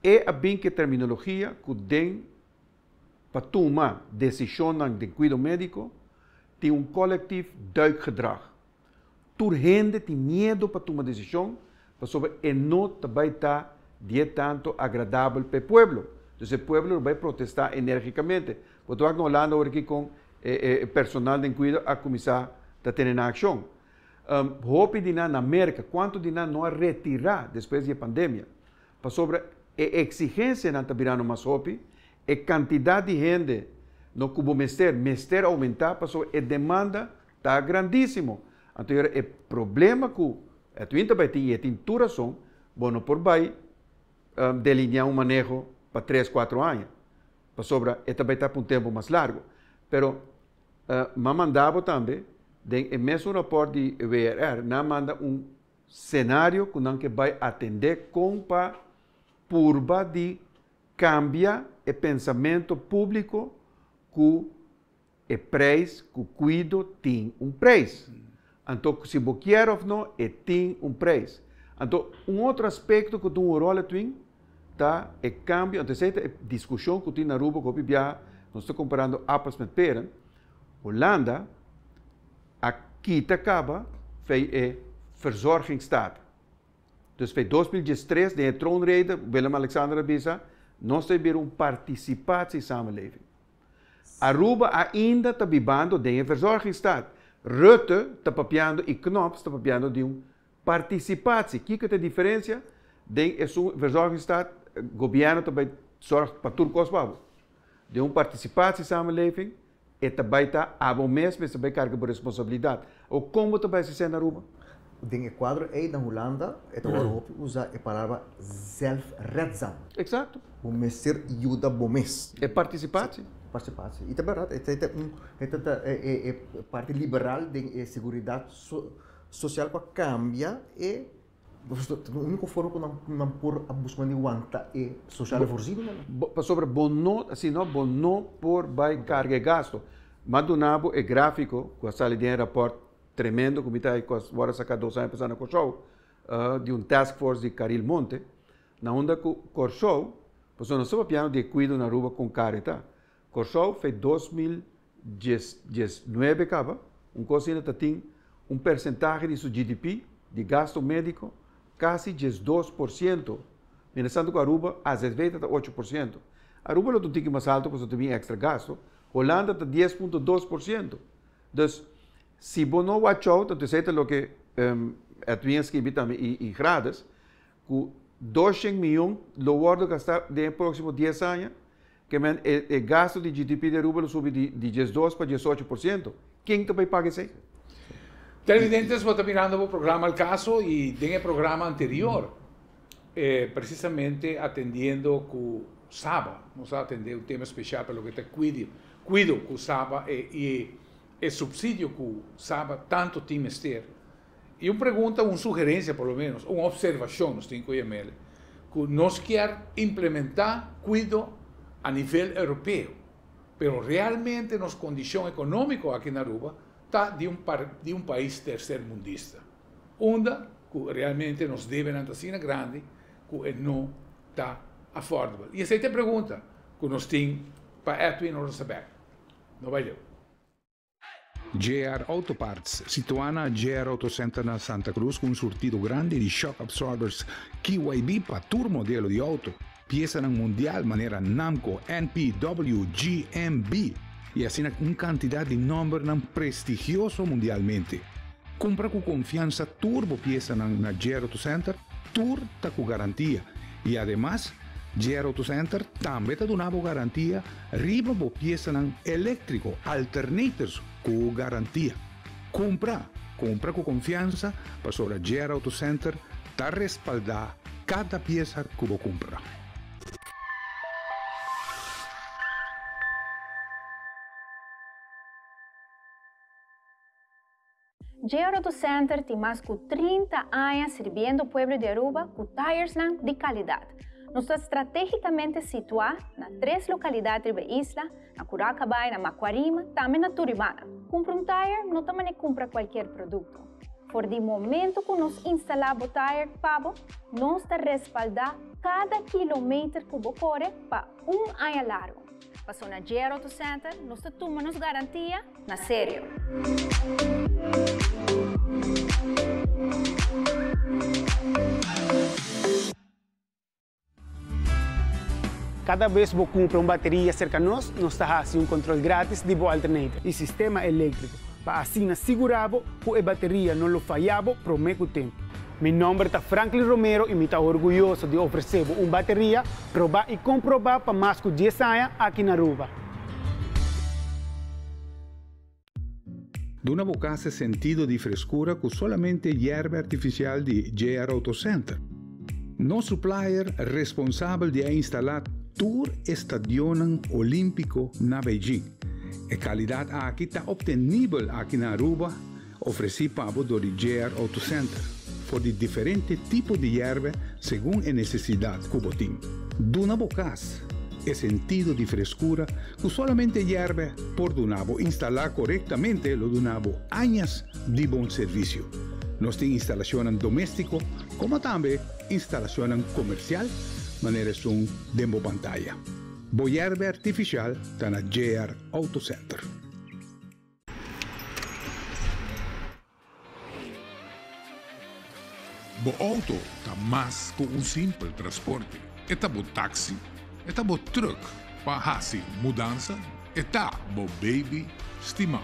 E a bin ku e terminologia ku den pa tuma desishonnan den kuido médiko tin un collectief duikgedrag. Tur hende tin miedu pa tuma desishon pasobra e no ta bai ta di e tantu agradabel pa e pueblo. Dus e pueblo lo bai protestá enérgikamente. Bo ta wak na Holanda ora ki kon e personal den kuido a kuminsá ta tene nan akshon. Hopi di nan na Merka, kuantu di nan no a retirá despues di e pandemia? Pasobra e eksigensianan ta birando mas hopi, e kantidat di hende no ku bo mester, mester oumentá pasobra e demanda ta grandísimo. Anto yora e problema ku Edwin ta bai tin i e tin tur rason, bo no por bai delineá un maneho pa tres, kuatro aña, pasobra e ta bai ta pa un tempu mas largu. Pero m'a manda bo tambe den e mesun rapòrt di WRR, nan a manda un senario ku nan ke bai atendé kon pa purba di kambia e pensamentu públiko ku E prijs ku kuido tin un prijs. Anto si bo kier of no, e tin un prijs. Anto un otro aspekto ku ta un ròl atwin ta e kambio, anto esei ta e diskushon ku tin na Aruba ku hopi biaha nos ta komparando appels met peren. Hulanda a kita kaba fei e verzorgingsstaat. Dus fei 2013 den e troonrede Willem-Alexander a bisa nos ta bira un participatiesamenleving. Aruba ainda ta bibando den e verzorgingsstaat. Rutte ta papiando y Knops ta papiando di un participatie. Kico ta e diferencia? Den esun verzorgingsstaat gobierno ta bay zorg pa tur cos pa bo. Den un participatiesamenleving e ta bay ta abo mes mester bay carga bo responsabilidad. Awor con bo ta bay haci esey na Aruba? Den e cuadro ey na Hulanda e ta worde hopi usa e palabra zelfredzaam. Exacto. Bo mester yuda bo mes. E participatie. Participatie. Y ta berdad, e ta un, e ta e parti liberal den e seguridad social cu a cambia e, ta e unico forma cu nan por a busca di wanta e sociale voorzieningen. Pasobra bo no, si no bo no por bay carga e gasto. M'a duna bo e grafico cu a sali den e rapport tremendo cu mi ta cu a worde saca dos aña pasa na Corsou, di un task force di Caril Monte, Na unda ku Kòrsou, pasobra nos ta papiando di e kuido na Aruba kon kar e ta. Kòrsou fe 2019 kaba, un kos asina ta tin un persentahe di su GDP di gasto médiko kasi 12%, mientrastanto ku Aruba azv ta ta 8%. Aruba lo ta un tiki mas alto pasobra ta bin èkstra gasto, Holanda ta 10.2%. Dus, si bo no watch out, anto esei ta loke Edwin a skibi tambe i Grades, Ku doshen miyon lo wòrdu gastá den e próksimo dies aña, ke men e e gasto di GDP di Aruba lo subi di di 12 pa 18%. Ken ta bai paga esei? Televidentes, bo ta mirando bo programa Al Caso y den e programa anterior, precisamente atendiendo cu Saba, nos a atende un tema special pa loke ta cuido, cuido cu Saba y e subsidio cu Saba tanto tin mester. Y un pregunta, un sugerencia por lo menos, un observacion nos tin cu yam'el, cu nos kier implementa cuido a nivel europeo, pero realmente nos condicion economico aki na Aruba ta di un di un pais tercermundista, unda cu realmente nos debenan ta asina grandi cu e no ta affordable. Y esey ta e pregunta cu nos tin pa Edwin Roosabek. No bay leu. JR Auto Parts, situá na JR Auto Center na Santa Cruz ku un surtido grandi di shock absorbers KYB pa tur modelo di auto, piesanan mundial manera Namco, NP, W, G, M, B i asina un kantidat di nòmbernan prestigioso mundialmente. Kumpra ku konfiansa tur bo piesanan na JR Auto Center, tur ta ku garantia i ademas JR Auto Center tambe ta duna bo garantia riba bo piesanan eléktriko, alternators ku garantia. Kumpra, kumpra ku konfiansa pasobra JR Auto Center ta respaldá kada piesa ku bo kumpra. JR Auto Center tin mas cu 30 aña sirbiendo pueblo di Aruba cu tiresnan di calidad. Nos ta strategicamente situa na tres localidad riba e isla, na Curacabay, na Macuarima, tambe na Turibana. Cumpra un tire no ta mane cumpra cualkier producto. For di momento cu nos instala bo tire pa bo, nos ta respalda cada kilometer cu bo core pa un aña largo. Paso na JR Auto Center nos ta tuma nos garantia na serio. Kada bes bo kumpra un bateria serka nos, nos ta hasi un kontrol gratis di bo alternator i sistema eléktriko pa asina sigurá bo ku e bateria no lo fayá bo promé ku tempu. Mi nòmber ta Franklin Romero i mi ta orguyoso di ofresé bo un bateria probá i komprobá pa mas ku dies aña aki na Aruba. Duna bo kas e sentido di freskura ku solamente yerba artifisial di JR Auto Center. Nos supplier responsabel di a instalá tur e stadionnan olímpiko na Beijing. E kalidat aki ta optenibel aki na Aruba, ofresí pa bo dor di JR Auto Center, for di diferente tipo di yerba segun e nesesidat ku bo tin. Duna bo kas e sentido di freskura ku solamente yerba por duna bo. Instalá korektamente lo duna bo añas di bon servisio. Nos tin instalashonnan doméstiko komo tambe instalashonnan komersial manera esun den bo pantaya. Bo yerba artifisial ta na JR Auto Center. Bo auto ta mas ku un simpel transporte. E ta bo taxi, e ta bo truck pa hasi mudansa, e ta bo baby stimá.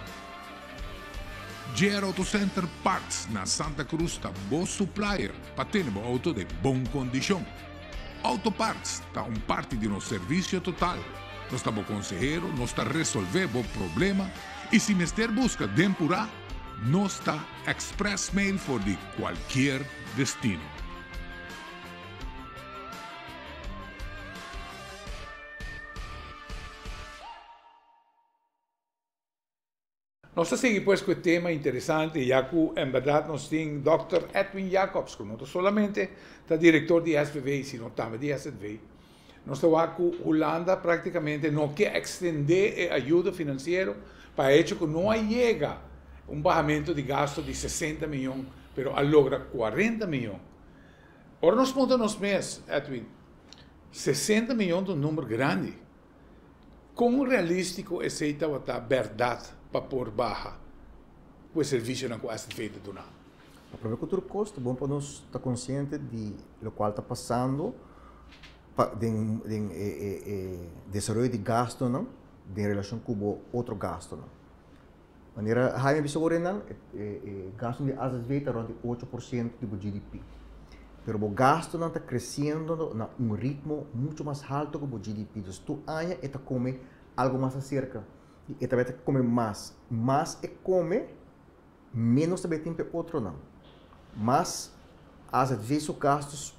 JR Auto Center Parts na Santa Cruz ta bo supplier pa tene bo auto den bon kondishon. Auto Parts ta un parti di nos servisio total. Nos ta bo konsehero, nos ta resolvé bo problema i si mester buska den purá, nos ta express mail for di kualkier destino. Nos ta sigui pues ku e tema interesante ya ku en bèrdat nos tin Dòkter Edwin Jacobs ku no ta solamente ta direktor di SVV sino tambe di SZV. Nos ta wak ku Hulanda praktikamente no ke ekstendé e ayuda finansiero pa e hecho ku no a yega un bahamentu di gasto di sesenta miyon pero a logra kuarenta miyon. Ora nos puntra nos mes, Edwin, sesenta miyon ta un number grandi. Kon realístiko esei tabata bèrdat pa por baha ku e servisionan ku SNV ta duna? Pa promé ku tur kos ta bon pa nos ta konsiente di lokual ta pasando pa den den e e e desaroyo di gastunan den relashon ku bo otro gastunan. Manera Jaime bisa ora nan e e gastunan di AZV ta rònt di ocho por siento di bo GDP. Pero bo gastunan ta kresiendo na un ritmo mucho mas halto ku bo GDP. Dus tur aña e ta kome algo mas aserka i e ta bai ta kome mas. Mas e kome, ménos ta bai tin pa e otronan. Mas AZV su gastos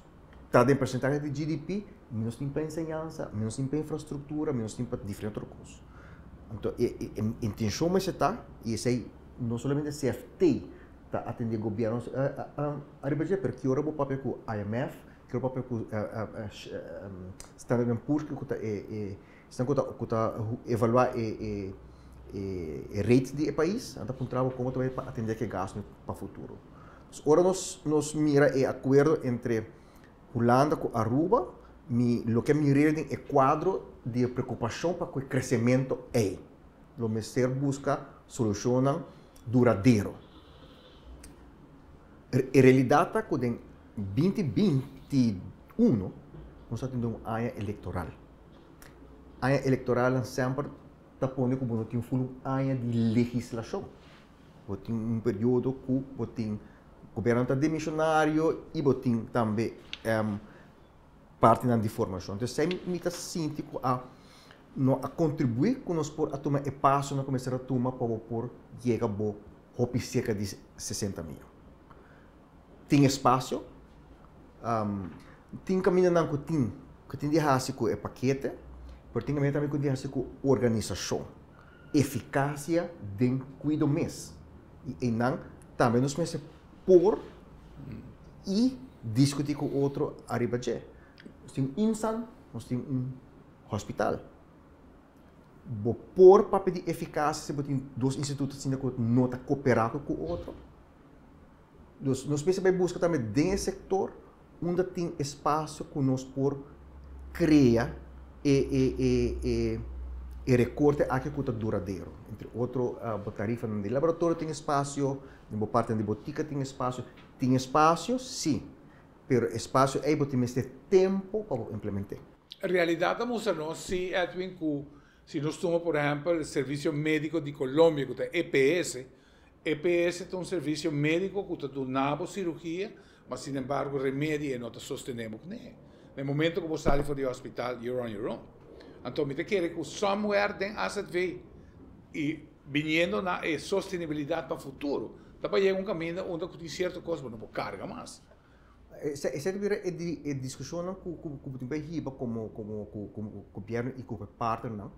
ta den persentahe di GDP, ménos tin pa enseñansa, ménos tin pa infrastruktura, ménos tin pa diferente otro kos. Anto e intenshon mester ta, i esei no solamente CFT ta atendé gobièrnu ariba dje, pero ki ora bo papia ku IMF, ki ora bo papia ku Standard and Poor's ku ta e esnan ku ta evaluá e rate di e pais, nan ta puntra bo komo ta bai pa atendé ki gastu pa futuro. Ora nos mira e akuerdo entre Hulanda ku Aruba, mi loke a mir'é den e kuadro di e preokupashon pa ku e kresementu ei. Lo mester buska solushonnan duradero. E realidat ta ku den binti binti uno nos ta tende un aña elektoral. Aña elektoralnan semper ta pone ku bo no tin ful un aña di legislashon. Bo tin un periodo ku bo tin gobierno ta demisionario i bo tin tambe partinan di formashon. Entonces esei mi ta sinti ku a no a kontribuí ku nos por a tuma e pasonan ku mester a tuma pa bo por yega bo hopi serka di sesenta mil. Tin espasio, tin kamindanan ku tin ku tin di hasi ku e pakete, pero tin kaminda tambe ku tin di hasi ku organisashon. Eficacia den cuido mes. Y eynan tambe nos mester por y discuti cu otro ariba dje. Nos tin un insan, nos tin un hospital. Bo por papia di eficacia si bo tin dos instituto asina cu no ta coopera cu otro? Dus nos mester bay busca tambe den e sector unda tin espacio cu nos por crea e e e e e recorte aki cu ta duradero. Entre otro bo tarifanan di laboratorio tin espacio, den bo partinan di botica tin espacio. Tin espacio, si, pero espacio ey bo tin mester tempo pa bo implemente. Realidat ta mustra nos si, Edwin, ku si nos tuma por ehèmpel Servisio Médiko di Colombia ku ta EPS, EPS ta un servisio médiko ku ta duna bo sirugia, ma sinembargo remedi e no ta sostené bo kuné. Na e momento ku bo sali for di hospital, you're on your own. Anto mi ta kere ku somewhere den azv i biniendo na e sostenibilidat pa futuro, ta bai yega un kaminda unda ku tin sierto kos bo no por karga mas. Esei ta bira e diskushonnan ku bo tin bai hiba komo gobièrnu i ku e partnernan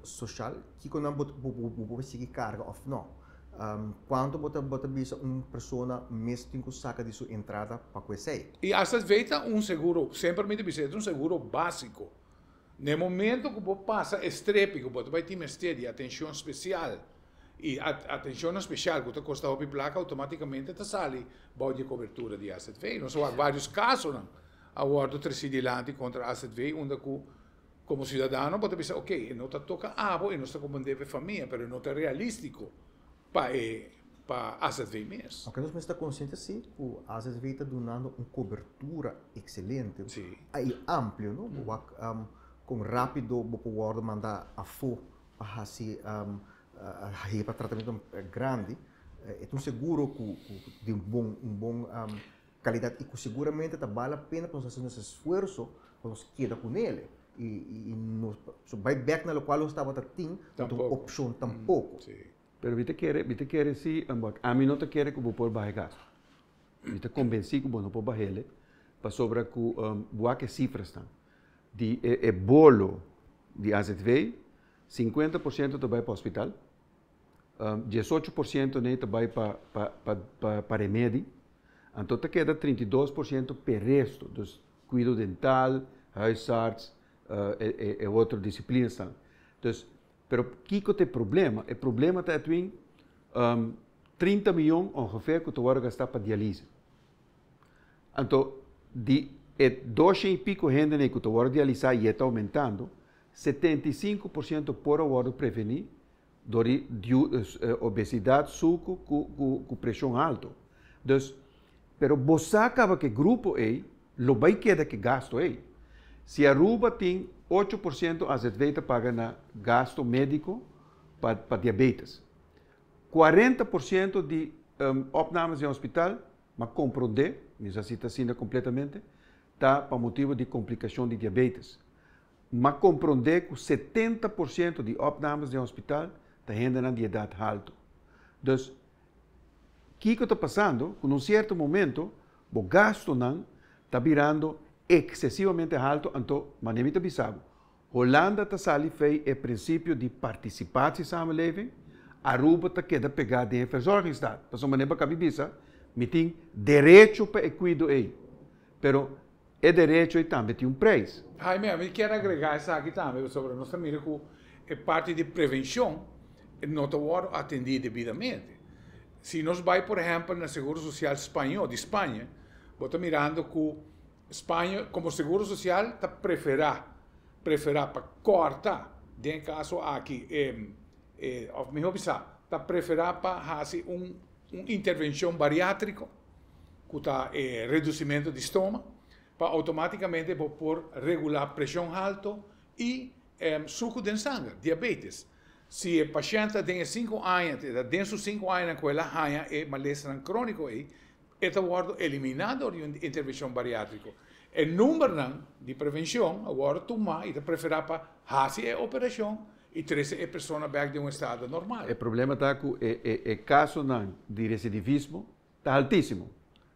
soshal, kiko nan bo por sigui karga òf nò. Kuantu bo ta bisa un persona mes tin ku saka di su entrada pa ku esei? I azv ta un seguro, semper mi ta bisa, e ta un seguro básiko. Na e momento ku bo pasa e strepi ku bo ta bai tin mester di atenshon spesial i atenshonnan spesial ku ta kosta hopi plaka outomátikamente ta sali bou di e kobertura di azv. Nos a wak vários kasonan a wòrdu tresí dilanti kontra azv unda ku komo siudadano bo ta bisa oke e no ta toka abo e nos ta komprendé pa e famia pero e no ta realístiko pa e pa azv mes. Oke nos mester ta konsiente si ku azv ta dunando un kobertura ekselente i amplio no, bo wak kon rápido bo por wòrdu manda afó pa hasi heba tratamentu grandi, e ta un seguro ku di un bon un bon kalidat i ku seguramente ta bal la pena pa nos hasi nos esfuerso pa nos keda kunele i nos bai bèk na lokual nos tabata tin no ta un opshon tampoko. Pero mi ta kere, mi ta kere si, ami no ta kere ku bo por baha e gastu. Mi ta konbensí ku bo no por bah'ele, pasobra ku bo wak e sifrasnan di e bolo di azv, 50% ta bai pa hospital, 18% nei ta bai pa pa remedi, anto ta keda 32% p'e resto, dus kuido dental, huisarts, e otro disiplinasnan. Dus Pero kiko ta e problema? E problema ta etwin 30 miyon ongeveer ku ta wòrdu gastá pa dialise. Anto di e doshen i piko hendenan ku ta wòrdu dialisá i e ta oumentando, 75% por a wòrdu prevení dor di obesidat, suku ku preshon haltu. Dus, pero bo sa kaba ku e grupo ei lo bai keda ku e gasto ei. Si Aruba tin 8% azv ta paga na gasto médiko pa diabetes. 40% di opnames den hospital, m'a komprondé, mi sa si ta asina kompletamente, ta pa motibu di komplikashon di diabetes. M'a komprondé ku 70% di opnames den hospital ta hendenan di edat haltu. Dus, kiko ta pasando? Ku na un sierto momento bo gastonan ta birando eksesivamente haltu, anto manera mi ta bisa bo, Holanda ta sali fei e prinsipio di participatiesamenleving, Aruba ta keda pegá den e verzorgingsstaat. Pasobra manera bo a kabi bisa, mi tin derecho pa e kuido ei, pero e derecho ei tambe tin un preis. Jaime, ami kier agrega esaki tambe pasobra nos ta mira ku e parti di prevenshon no ta wòrdu atendí debidamente. Si nos bai por ehèmpel na Seguro Sosial Spañó di Spaña, bo ta mirando ku Spaña komo Seguro Sosial ta preferá preferá pa kòrta den e kaso aki e òf mihó bisá ta preferá pa hasi un un intervenshon bariátriko ku ta e redusimentu di stoma pa outomátikamente bo por regulá preshon halto i suku den sanger, diabetes. Si e pashènt ta den e sinku aña, ta den su sinku añanan ku el a haña e malesanan króniko ei, e ta wòrdu eliminá dor di un intervenshon bariátriko. E numbernan di prevenshon a wòrdu tumá i ta preferá pa hasi e operashon i trese e persona bèk den un estado normal. E problema ta ku e kasonan di residivismo ta haltísimo.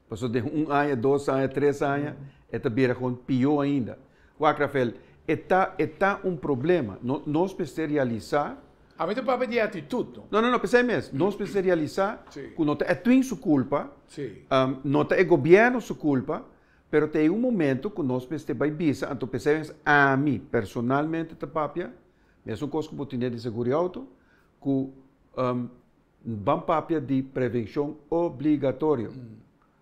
Pasobra den un aña, dos aña, tres aña e ta bira gewoon pió ainda. Wak Rafael, e ta e ta un problema. No nos mester realisá. A mi ta papia di atitut no. No no no, p'esei mes, nos mester realisá ku no ta Edwin su kulpa, no ta e gobièrnu su kulpa, pero ta e un momento ku nos mester bai bisa, anto p'esei mes ami personalmente ta papia, mesun kos ku bo tene di seguro di outo, ku Ban papia di prevencion obligatorio.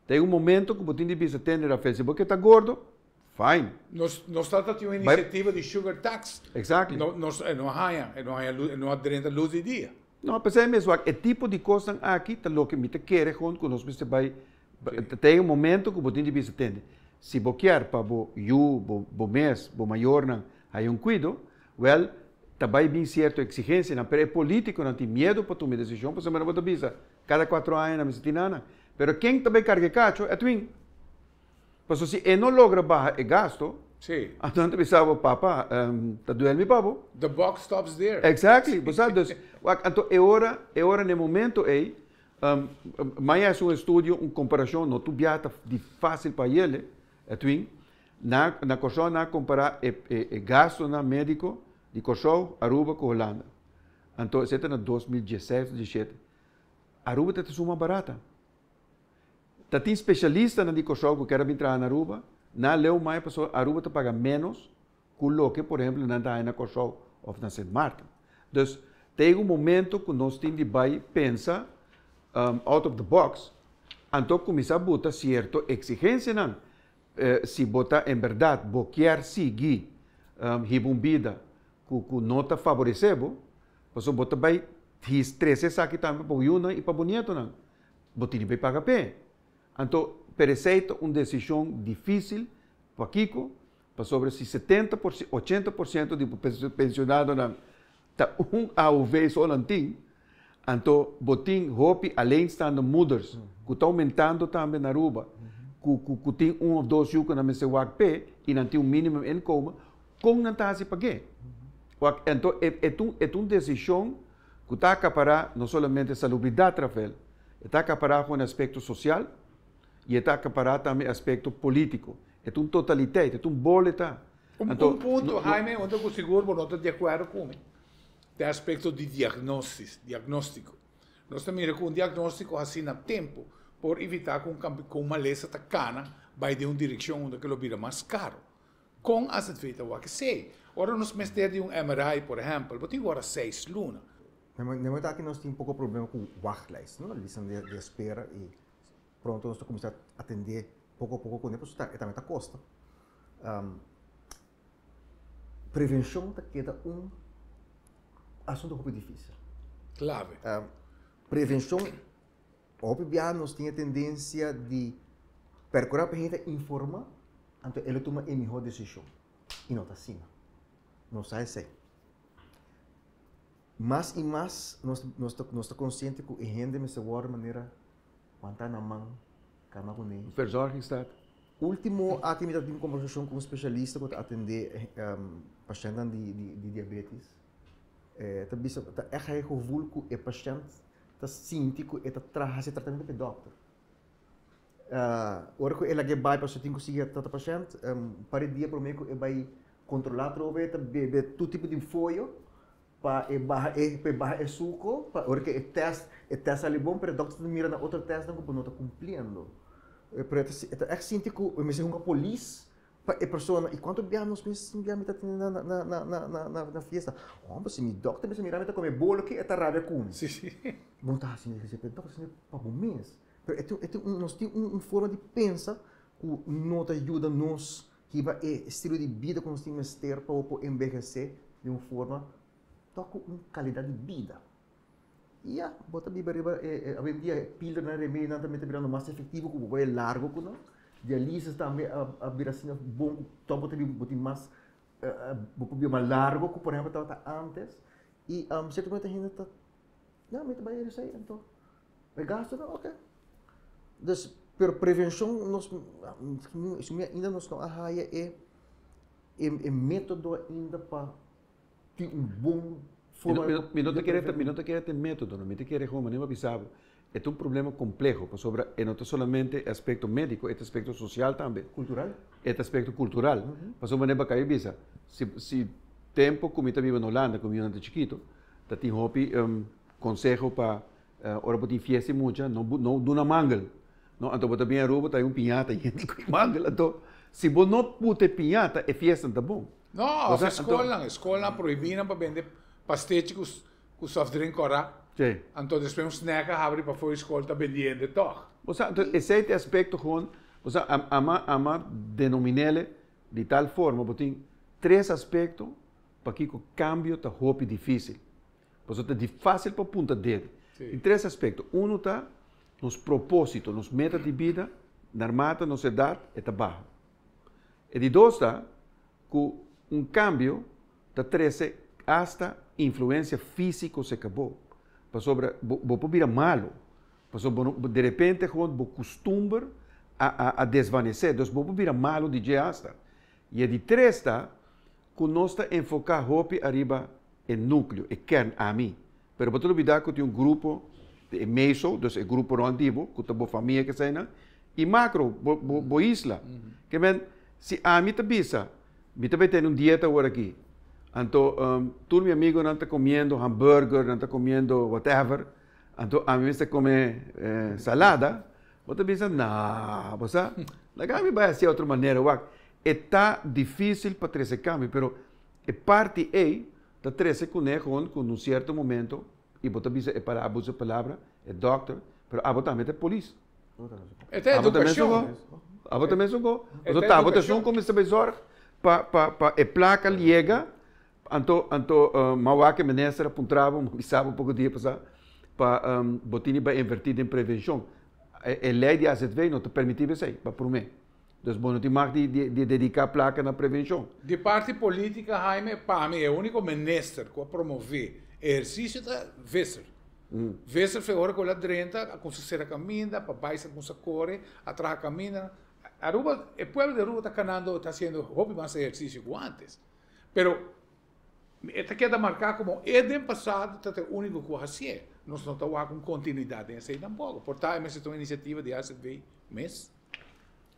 Ta e un momento cu bo tin di bisa tende Rafael, si bo ke ta gordo, fine. Nos nos tata tin un iniciativa di sugar tax. Exactly. No nos e no a haña, e no a haña luz, e no a drenta luz di dia. No, p'esei mes wak, e tipo di cosnan aki ta loke mi ta kere gewoon cu nos mester bay, ta e un momento cu bo tin di bisa tende. Si bo kier pa bo yu, bo bo mes, bo mayornan haya un kuido, wèl, ta bai bin sierto eksigensianan, pero e polítikonan tin miedu pa tuma e desishon, pasobra bo ta bisa, kada kuatro aña nan mester tin nana. Pero ken ta bai karga e kacho? Edwin. Pasobra si e no logra baha e gasto, anto nan ta bisa bo, papa, ta duel mi pa bo. The buck stops there. Exactly. Bo sa, dus, wak, anto e ora, e ora na e momento ei, Maya hasi un estudio, un komparashon, no tur biaha ta di fásil pa yele, Edwin, na na Kòrsou nan a kompará e e gastonan médiko di Kòrsou, Aruba ku Holanda. Anto esei ta na 2016 òf 17. Aruba ta esun mas barata. Ta tin spesialistanan di Kòrsou ku ker a bin traha na Aruba, nan a leu mai pasobra Aruba ta paga ménos ku loke por ehempel nan ta haña na Kòrsou òf na Sint Maarten. Dus ta yega un momento ku nos tin di bai pensa out of the box, anto kuminsá buta sierto eksigensianan. Si bo ta en bèrdat bo kier sigui hiba un bida ku ku no ta faboresé bo, pasobra bo ta bai trese esaki tambe pa bo yunan i pa bo nietonan. Bo tin di bai paga p'e. Anto, pero esei ta un desishon difísil. Pakiko? Pasobra si 70 por 80% di bo pensionadonan ta un AOV so nan tin, anto bo tin hopi alleenstaande moeders ku ta oumentando tambe na Aruba, ku ku ku tin un of dos yu ku nan mester wak p'e i nan tin un minimum inkomen, kon nan ta hasi pag'é? Wak, anto e e ta un e ta un desishon ku ta akapará no solamente salubridat, Rafael, e ta akapará ku un aspekto sosial i e ta akapará tambe aspekto polítiko. E ta un totaliteit, e ta un bol e ta. Un un punto, Jaime, unda ku sigur bo no ta di akuerdo ku mi, ta e aspekto di diagnosis, diagnóstiko. Nos ta mira ku un diagnóstiko hasí na tempu por evitá ku un ku un malesa ta kana bai den un direkshon unda ku lo bira mas karo. Kon AZV ta wak esei? Ora nos mester di un MRI, por ehèmpel, bo tin ku wòrda seis luna. Na momento aki nos tin poko problema ku wachtlijst, no? Listan di espera i Pronto nos ta kuminsá atendé poko a poko kuné pasobra e tambe ta kosta. Prevenshon ta keda un asuntu hopi difísil. Klave. Prevenshon, hopi biaha nos tin e tendensia di perkurá pa hende ta informá, anto el a tuma e mihó desishon. I no ta asina. Nos sa esei. Mas i mas nos nos ta nos ta konsiente ku e hende mester wòrdu manera wanta na man, kama kuné. Verzorgingsstaat. Último aki mi ta tin un kombersashon ku un spesialista ku ta atendé pashèntnan di di di diabetes. E ta bisa ta ègt haña e gevoel ku e pashènt ta sinti ku e ta traha hasi tratamentu pa e dòkter. Ora ku e lag'é bai pasobra e tin ku sigui a trata pashènt, un par di dia promé ku e bai kontrolá atrobe e ta bebe tur tipo di foyo pa e baha e pa e baha e suko pa ora ku e tèst e tèst sali bon pero e dòkter ta mira na otro tèstnan ku bo no ta kumpliendo. Pero e ta e ta ègt sinti ku e mester hunga polis pa e persona i kuantu biaha nos mes tin biaha mi ta tene na na na na na na na fiesta homber si mi dòkter mester mira mi ta kome bolo ki e ta rabia ku mi. Bo no ta hasi esei pa e dòkter sino pa bo mes. Pero e tin e tin un nos tin un forma di pensa ku no ta yuda nos hiba e estilo di bida ku nos tin mester pa bo por enbehesé di un forma tok ku un kalidat di bida. I ya, bo ta biba riba e e awendia e pildernan, remedinan tambe ta birando mas efektivo ku bo bai largo ku nan. Dialisis tambe a a bira asina bon ku tok bo ta biba bo tin mas bo por biba mas largo ku por ehempel tabata antes. I siertamente hende ta, ya mi ta bai esei anto. E gastonan ok. Dus, pero prevencion nos, mi ainda nos no a haya e, e, e metodo ainda pa tin un bon forma. Mi no ta kere, mi no ta kere te metodo, no. Mi ta kere gewoon manera mi a bisa bo, e ta un problema compleho, pasobra e no ta solamente e aspecto medico, e ta aspecto social tambe. Cultural. E ta aspecto cultural. Pasobra manera bo a caba di bisa, si, si tempo cu mi ta biba na Holanda, cu mi yunan ta chikito, ta tin hopi conseho pa Ora bo tin fiesta i mucha, no no duna mangel. No, anto bo ta bin Aruba, ta hay un piñata yen di ku mangel. Anto, si bo no puta e piñata, e fiesta no ta bon. No, of e skolnan, e skolnan a prohibí nan pa bende pastechi ku ku soft drink kòrá. Sí. Anto despues un snack a habri pafó e skol ta bendiendo tòg. Bo sa, anto esei ta e aspekto gewoon, bo sa, ama ama denomin'ele di tal forma, bo tin tres aspekto pakiko kambio ta hopi difísil. Pasobra ta di fásil pa punta dede. Tin tres aspekto. Unu ta nos propósito, nos meta di bida, narmata nos edat e ta baha. E di dos ta ku un kambio ta trese asta influensia físiko serka bo, pasobra bo bo por bira malu, pasobra bo no derepente gewoon bo kustumber a a a desvanesé, dus bo por bira malu di dje asta. I e di tres ta ku nos ta enfoká hopi ariba e núkleo, e kern, ami. Pero bo ta lubidá ku tin un grupo di e meso, dus e grupo rònt di bo, ku ta bo famia keseinan, i makro, bo bo bo isla. Ke men, si ami ta bisa, mi ta bai tene un dieta awor aki, anto tur mi amigonan ta komiendo hamburger, nan ta komiendo whatever, anto ami mester kome salada, Bo ta bisa, Nah, bo sa, laga mi bai hasi otro manera wak. E ta difícil pa trese cambio, pero e parti ei ta trese kuné gewoon ku un cierto momento i bo ta bisa e palabra, bo usa e palabra, e dokter, pero abo tambe ta e polis. E ta Abo ta mesun edukashon. go, abo ta mesun go. E Pasobra ta ta abo ta esun edukashon. ku mester bai zorg pa pa pa e plaka yega Anto, anto m'a wak e minister a puntra bo, m'a bisa bo poko dia pasá, pa bo tini bai invertí den prevenshon. E lei di AZV no ta permití bo esei, pa promé. Dus bo no tin mag di di dediká plaka na prevenshon. Di parti polítika, Jaime, pa mi e úniko minister ku a promové ehersisio ta Visser. Visser fe ora ku el a drenta a kumsa sera kaminda, pa bai sa kumsa kore, a traha kaminda. Aruba, e pueblo di Aruba ta kanando, ta hasiendo hopi mas ehersisio ku antes. Pero e ta keda marká komo e den pasado ta e úniko ku a hasié. Nos no ta wak un kontinuidat den esei tampoko. Por ta e mester ta un inisiativa di AZV mes.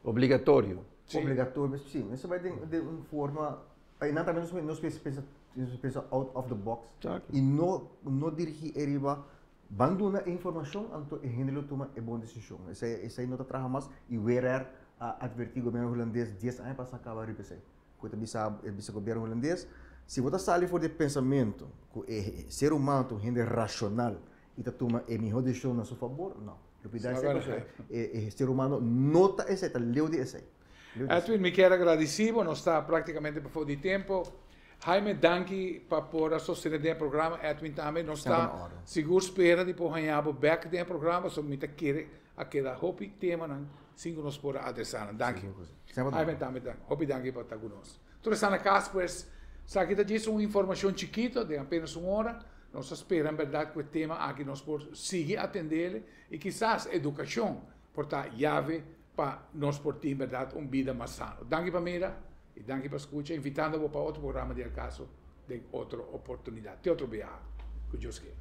Obligatorio. Sí. Obligatorio, sí. Mester bai den den un forma, einan tambe nos nos mester pensa nos mester pensa out of the box Exacto. i no no dirigí e riba ban duna e informashon anto e hende lo tuma e bon desishon. Esei esei no ta traha mas i WRR a atvertí gobierno hulandes dies aña pasá kaba riba esei. Ku ta bisa e bisa gobierno hulandes, si bo ta sali for di e pensamentu ku e ser humano ta un hende rashonal i ta tuma e mihó desishon na su fabor, no. Lo pida esei pasobra e ser humano no ta esei, ta leu di esei. Leu di esei. Edwin, mi kier a gradisí bo, nos ta praktikamente pafó di tempo. Jaime, danki pa por a sostené den e programa. Edwin tambe, nos ta sigur spera di por haña bo bèk den e programa, pasobra mi ta kere a keda hopi temanan sin ku nos por a adresá nan. Danki. Jaime tambe ta hopi danki pa ta ku nos. Tur esnan na kas pues, esaki ta djis un informashon chikito den apenas un ora. Nos ta spera en bèrdat ku e tema aki nos por sigui atendele i kisas edukashon por ta yave pa nos por tin bèrdat un bida mas sano. Danki pa mira i danki pa skucha, invitando bo pa otro programa di El Caso den otro oportunidat. Te otro biaha, ku Dios kere.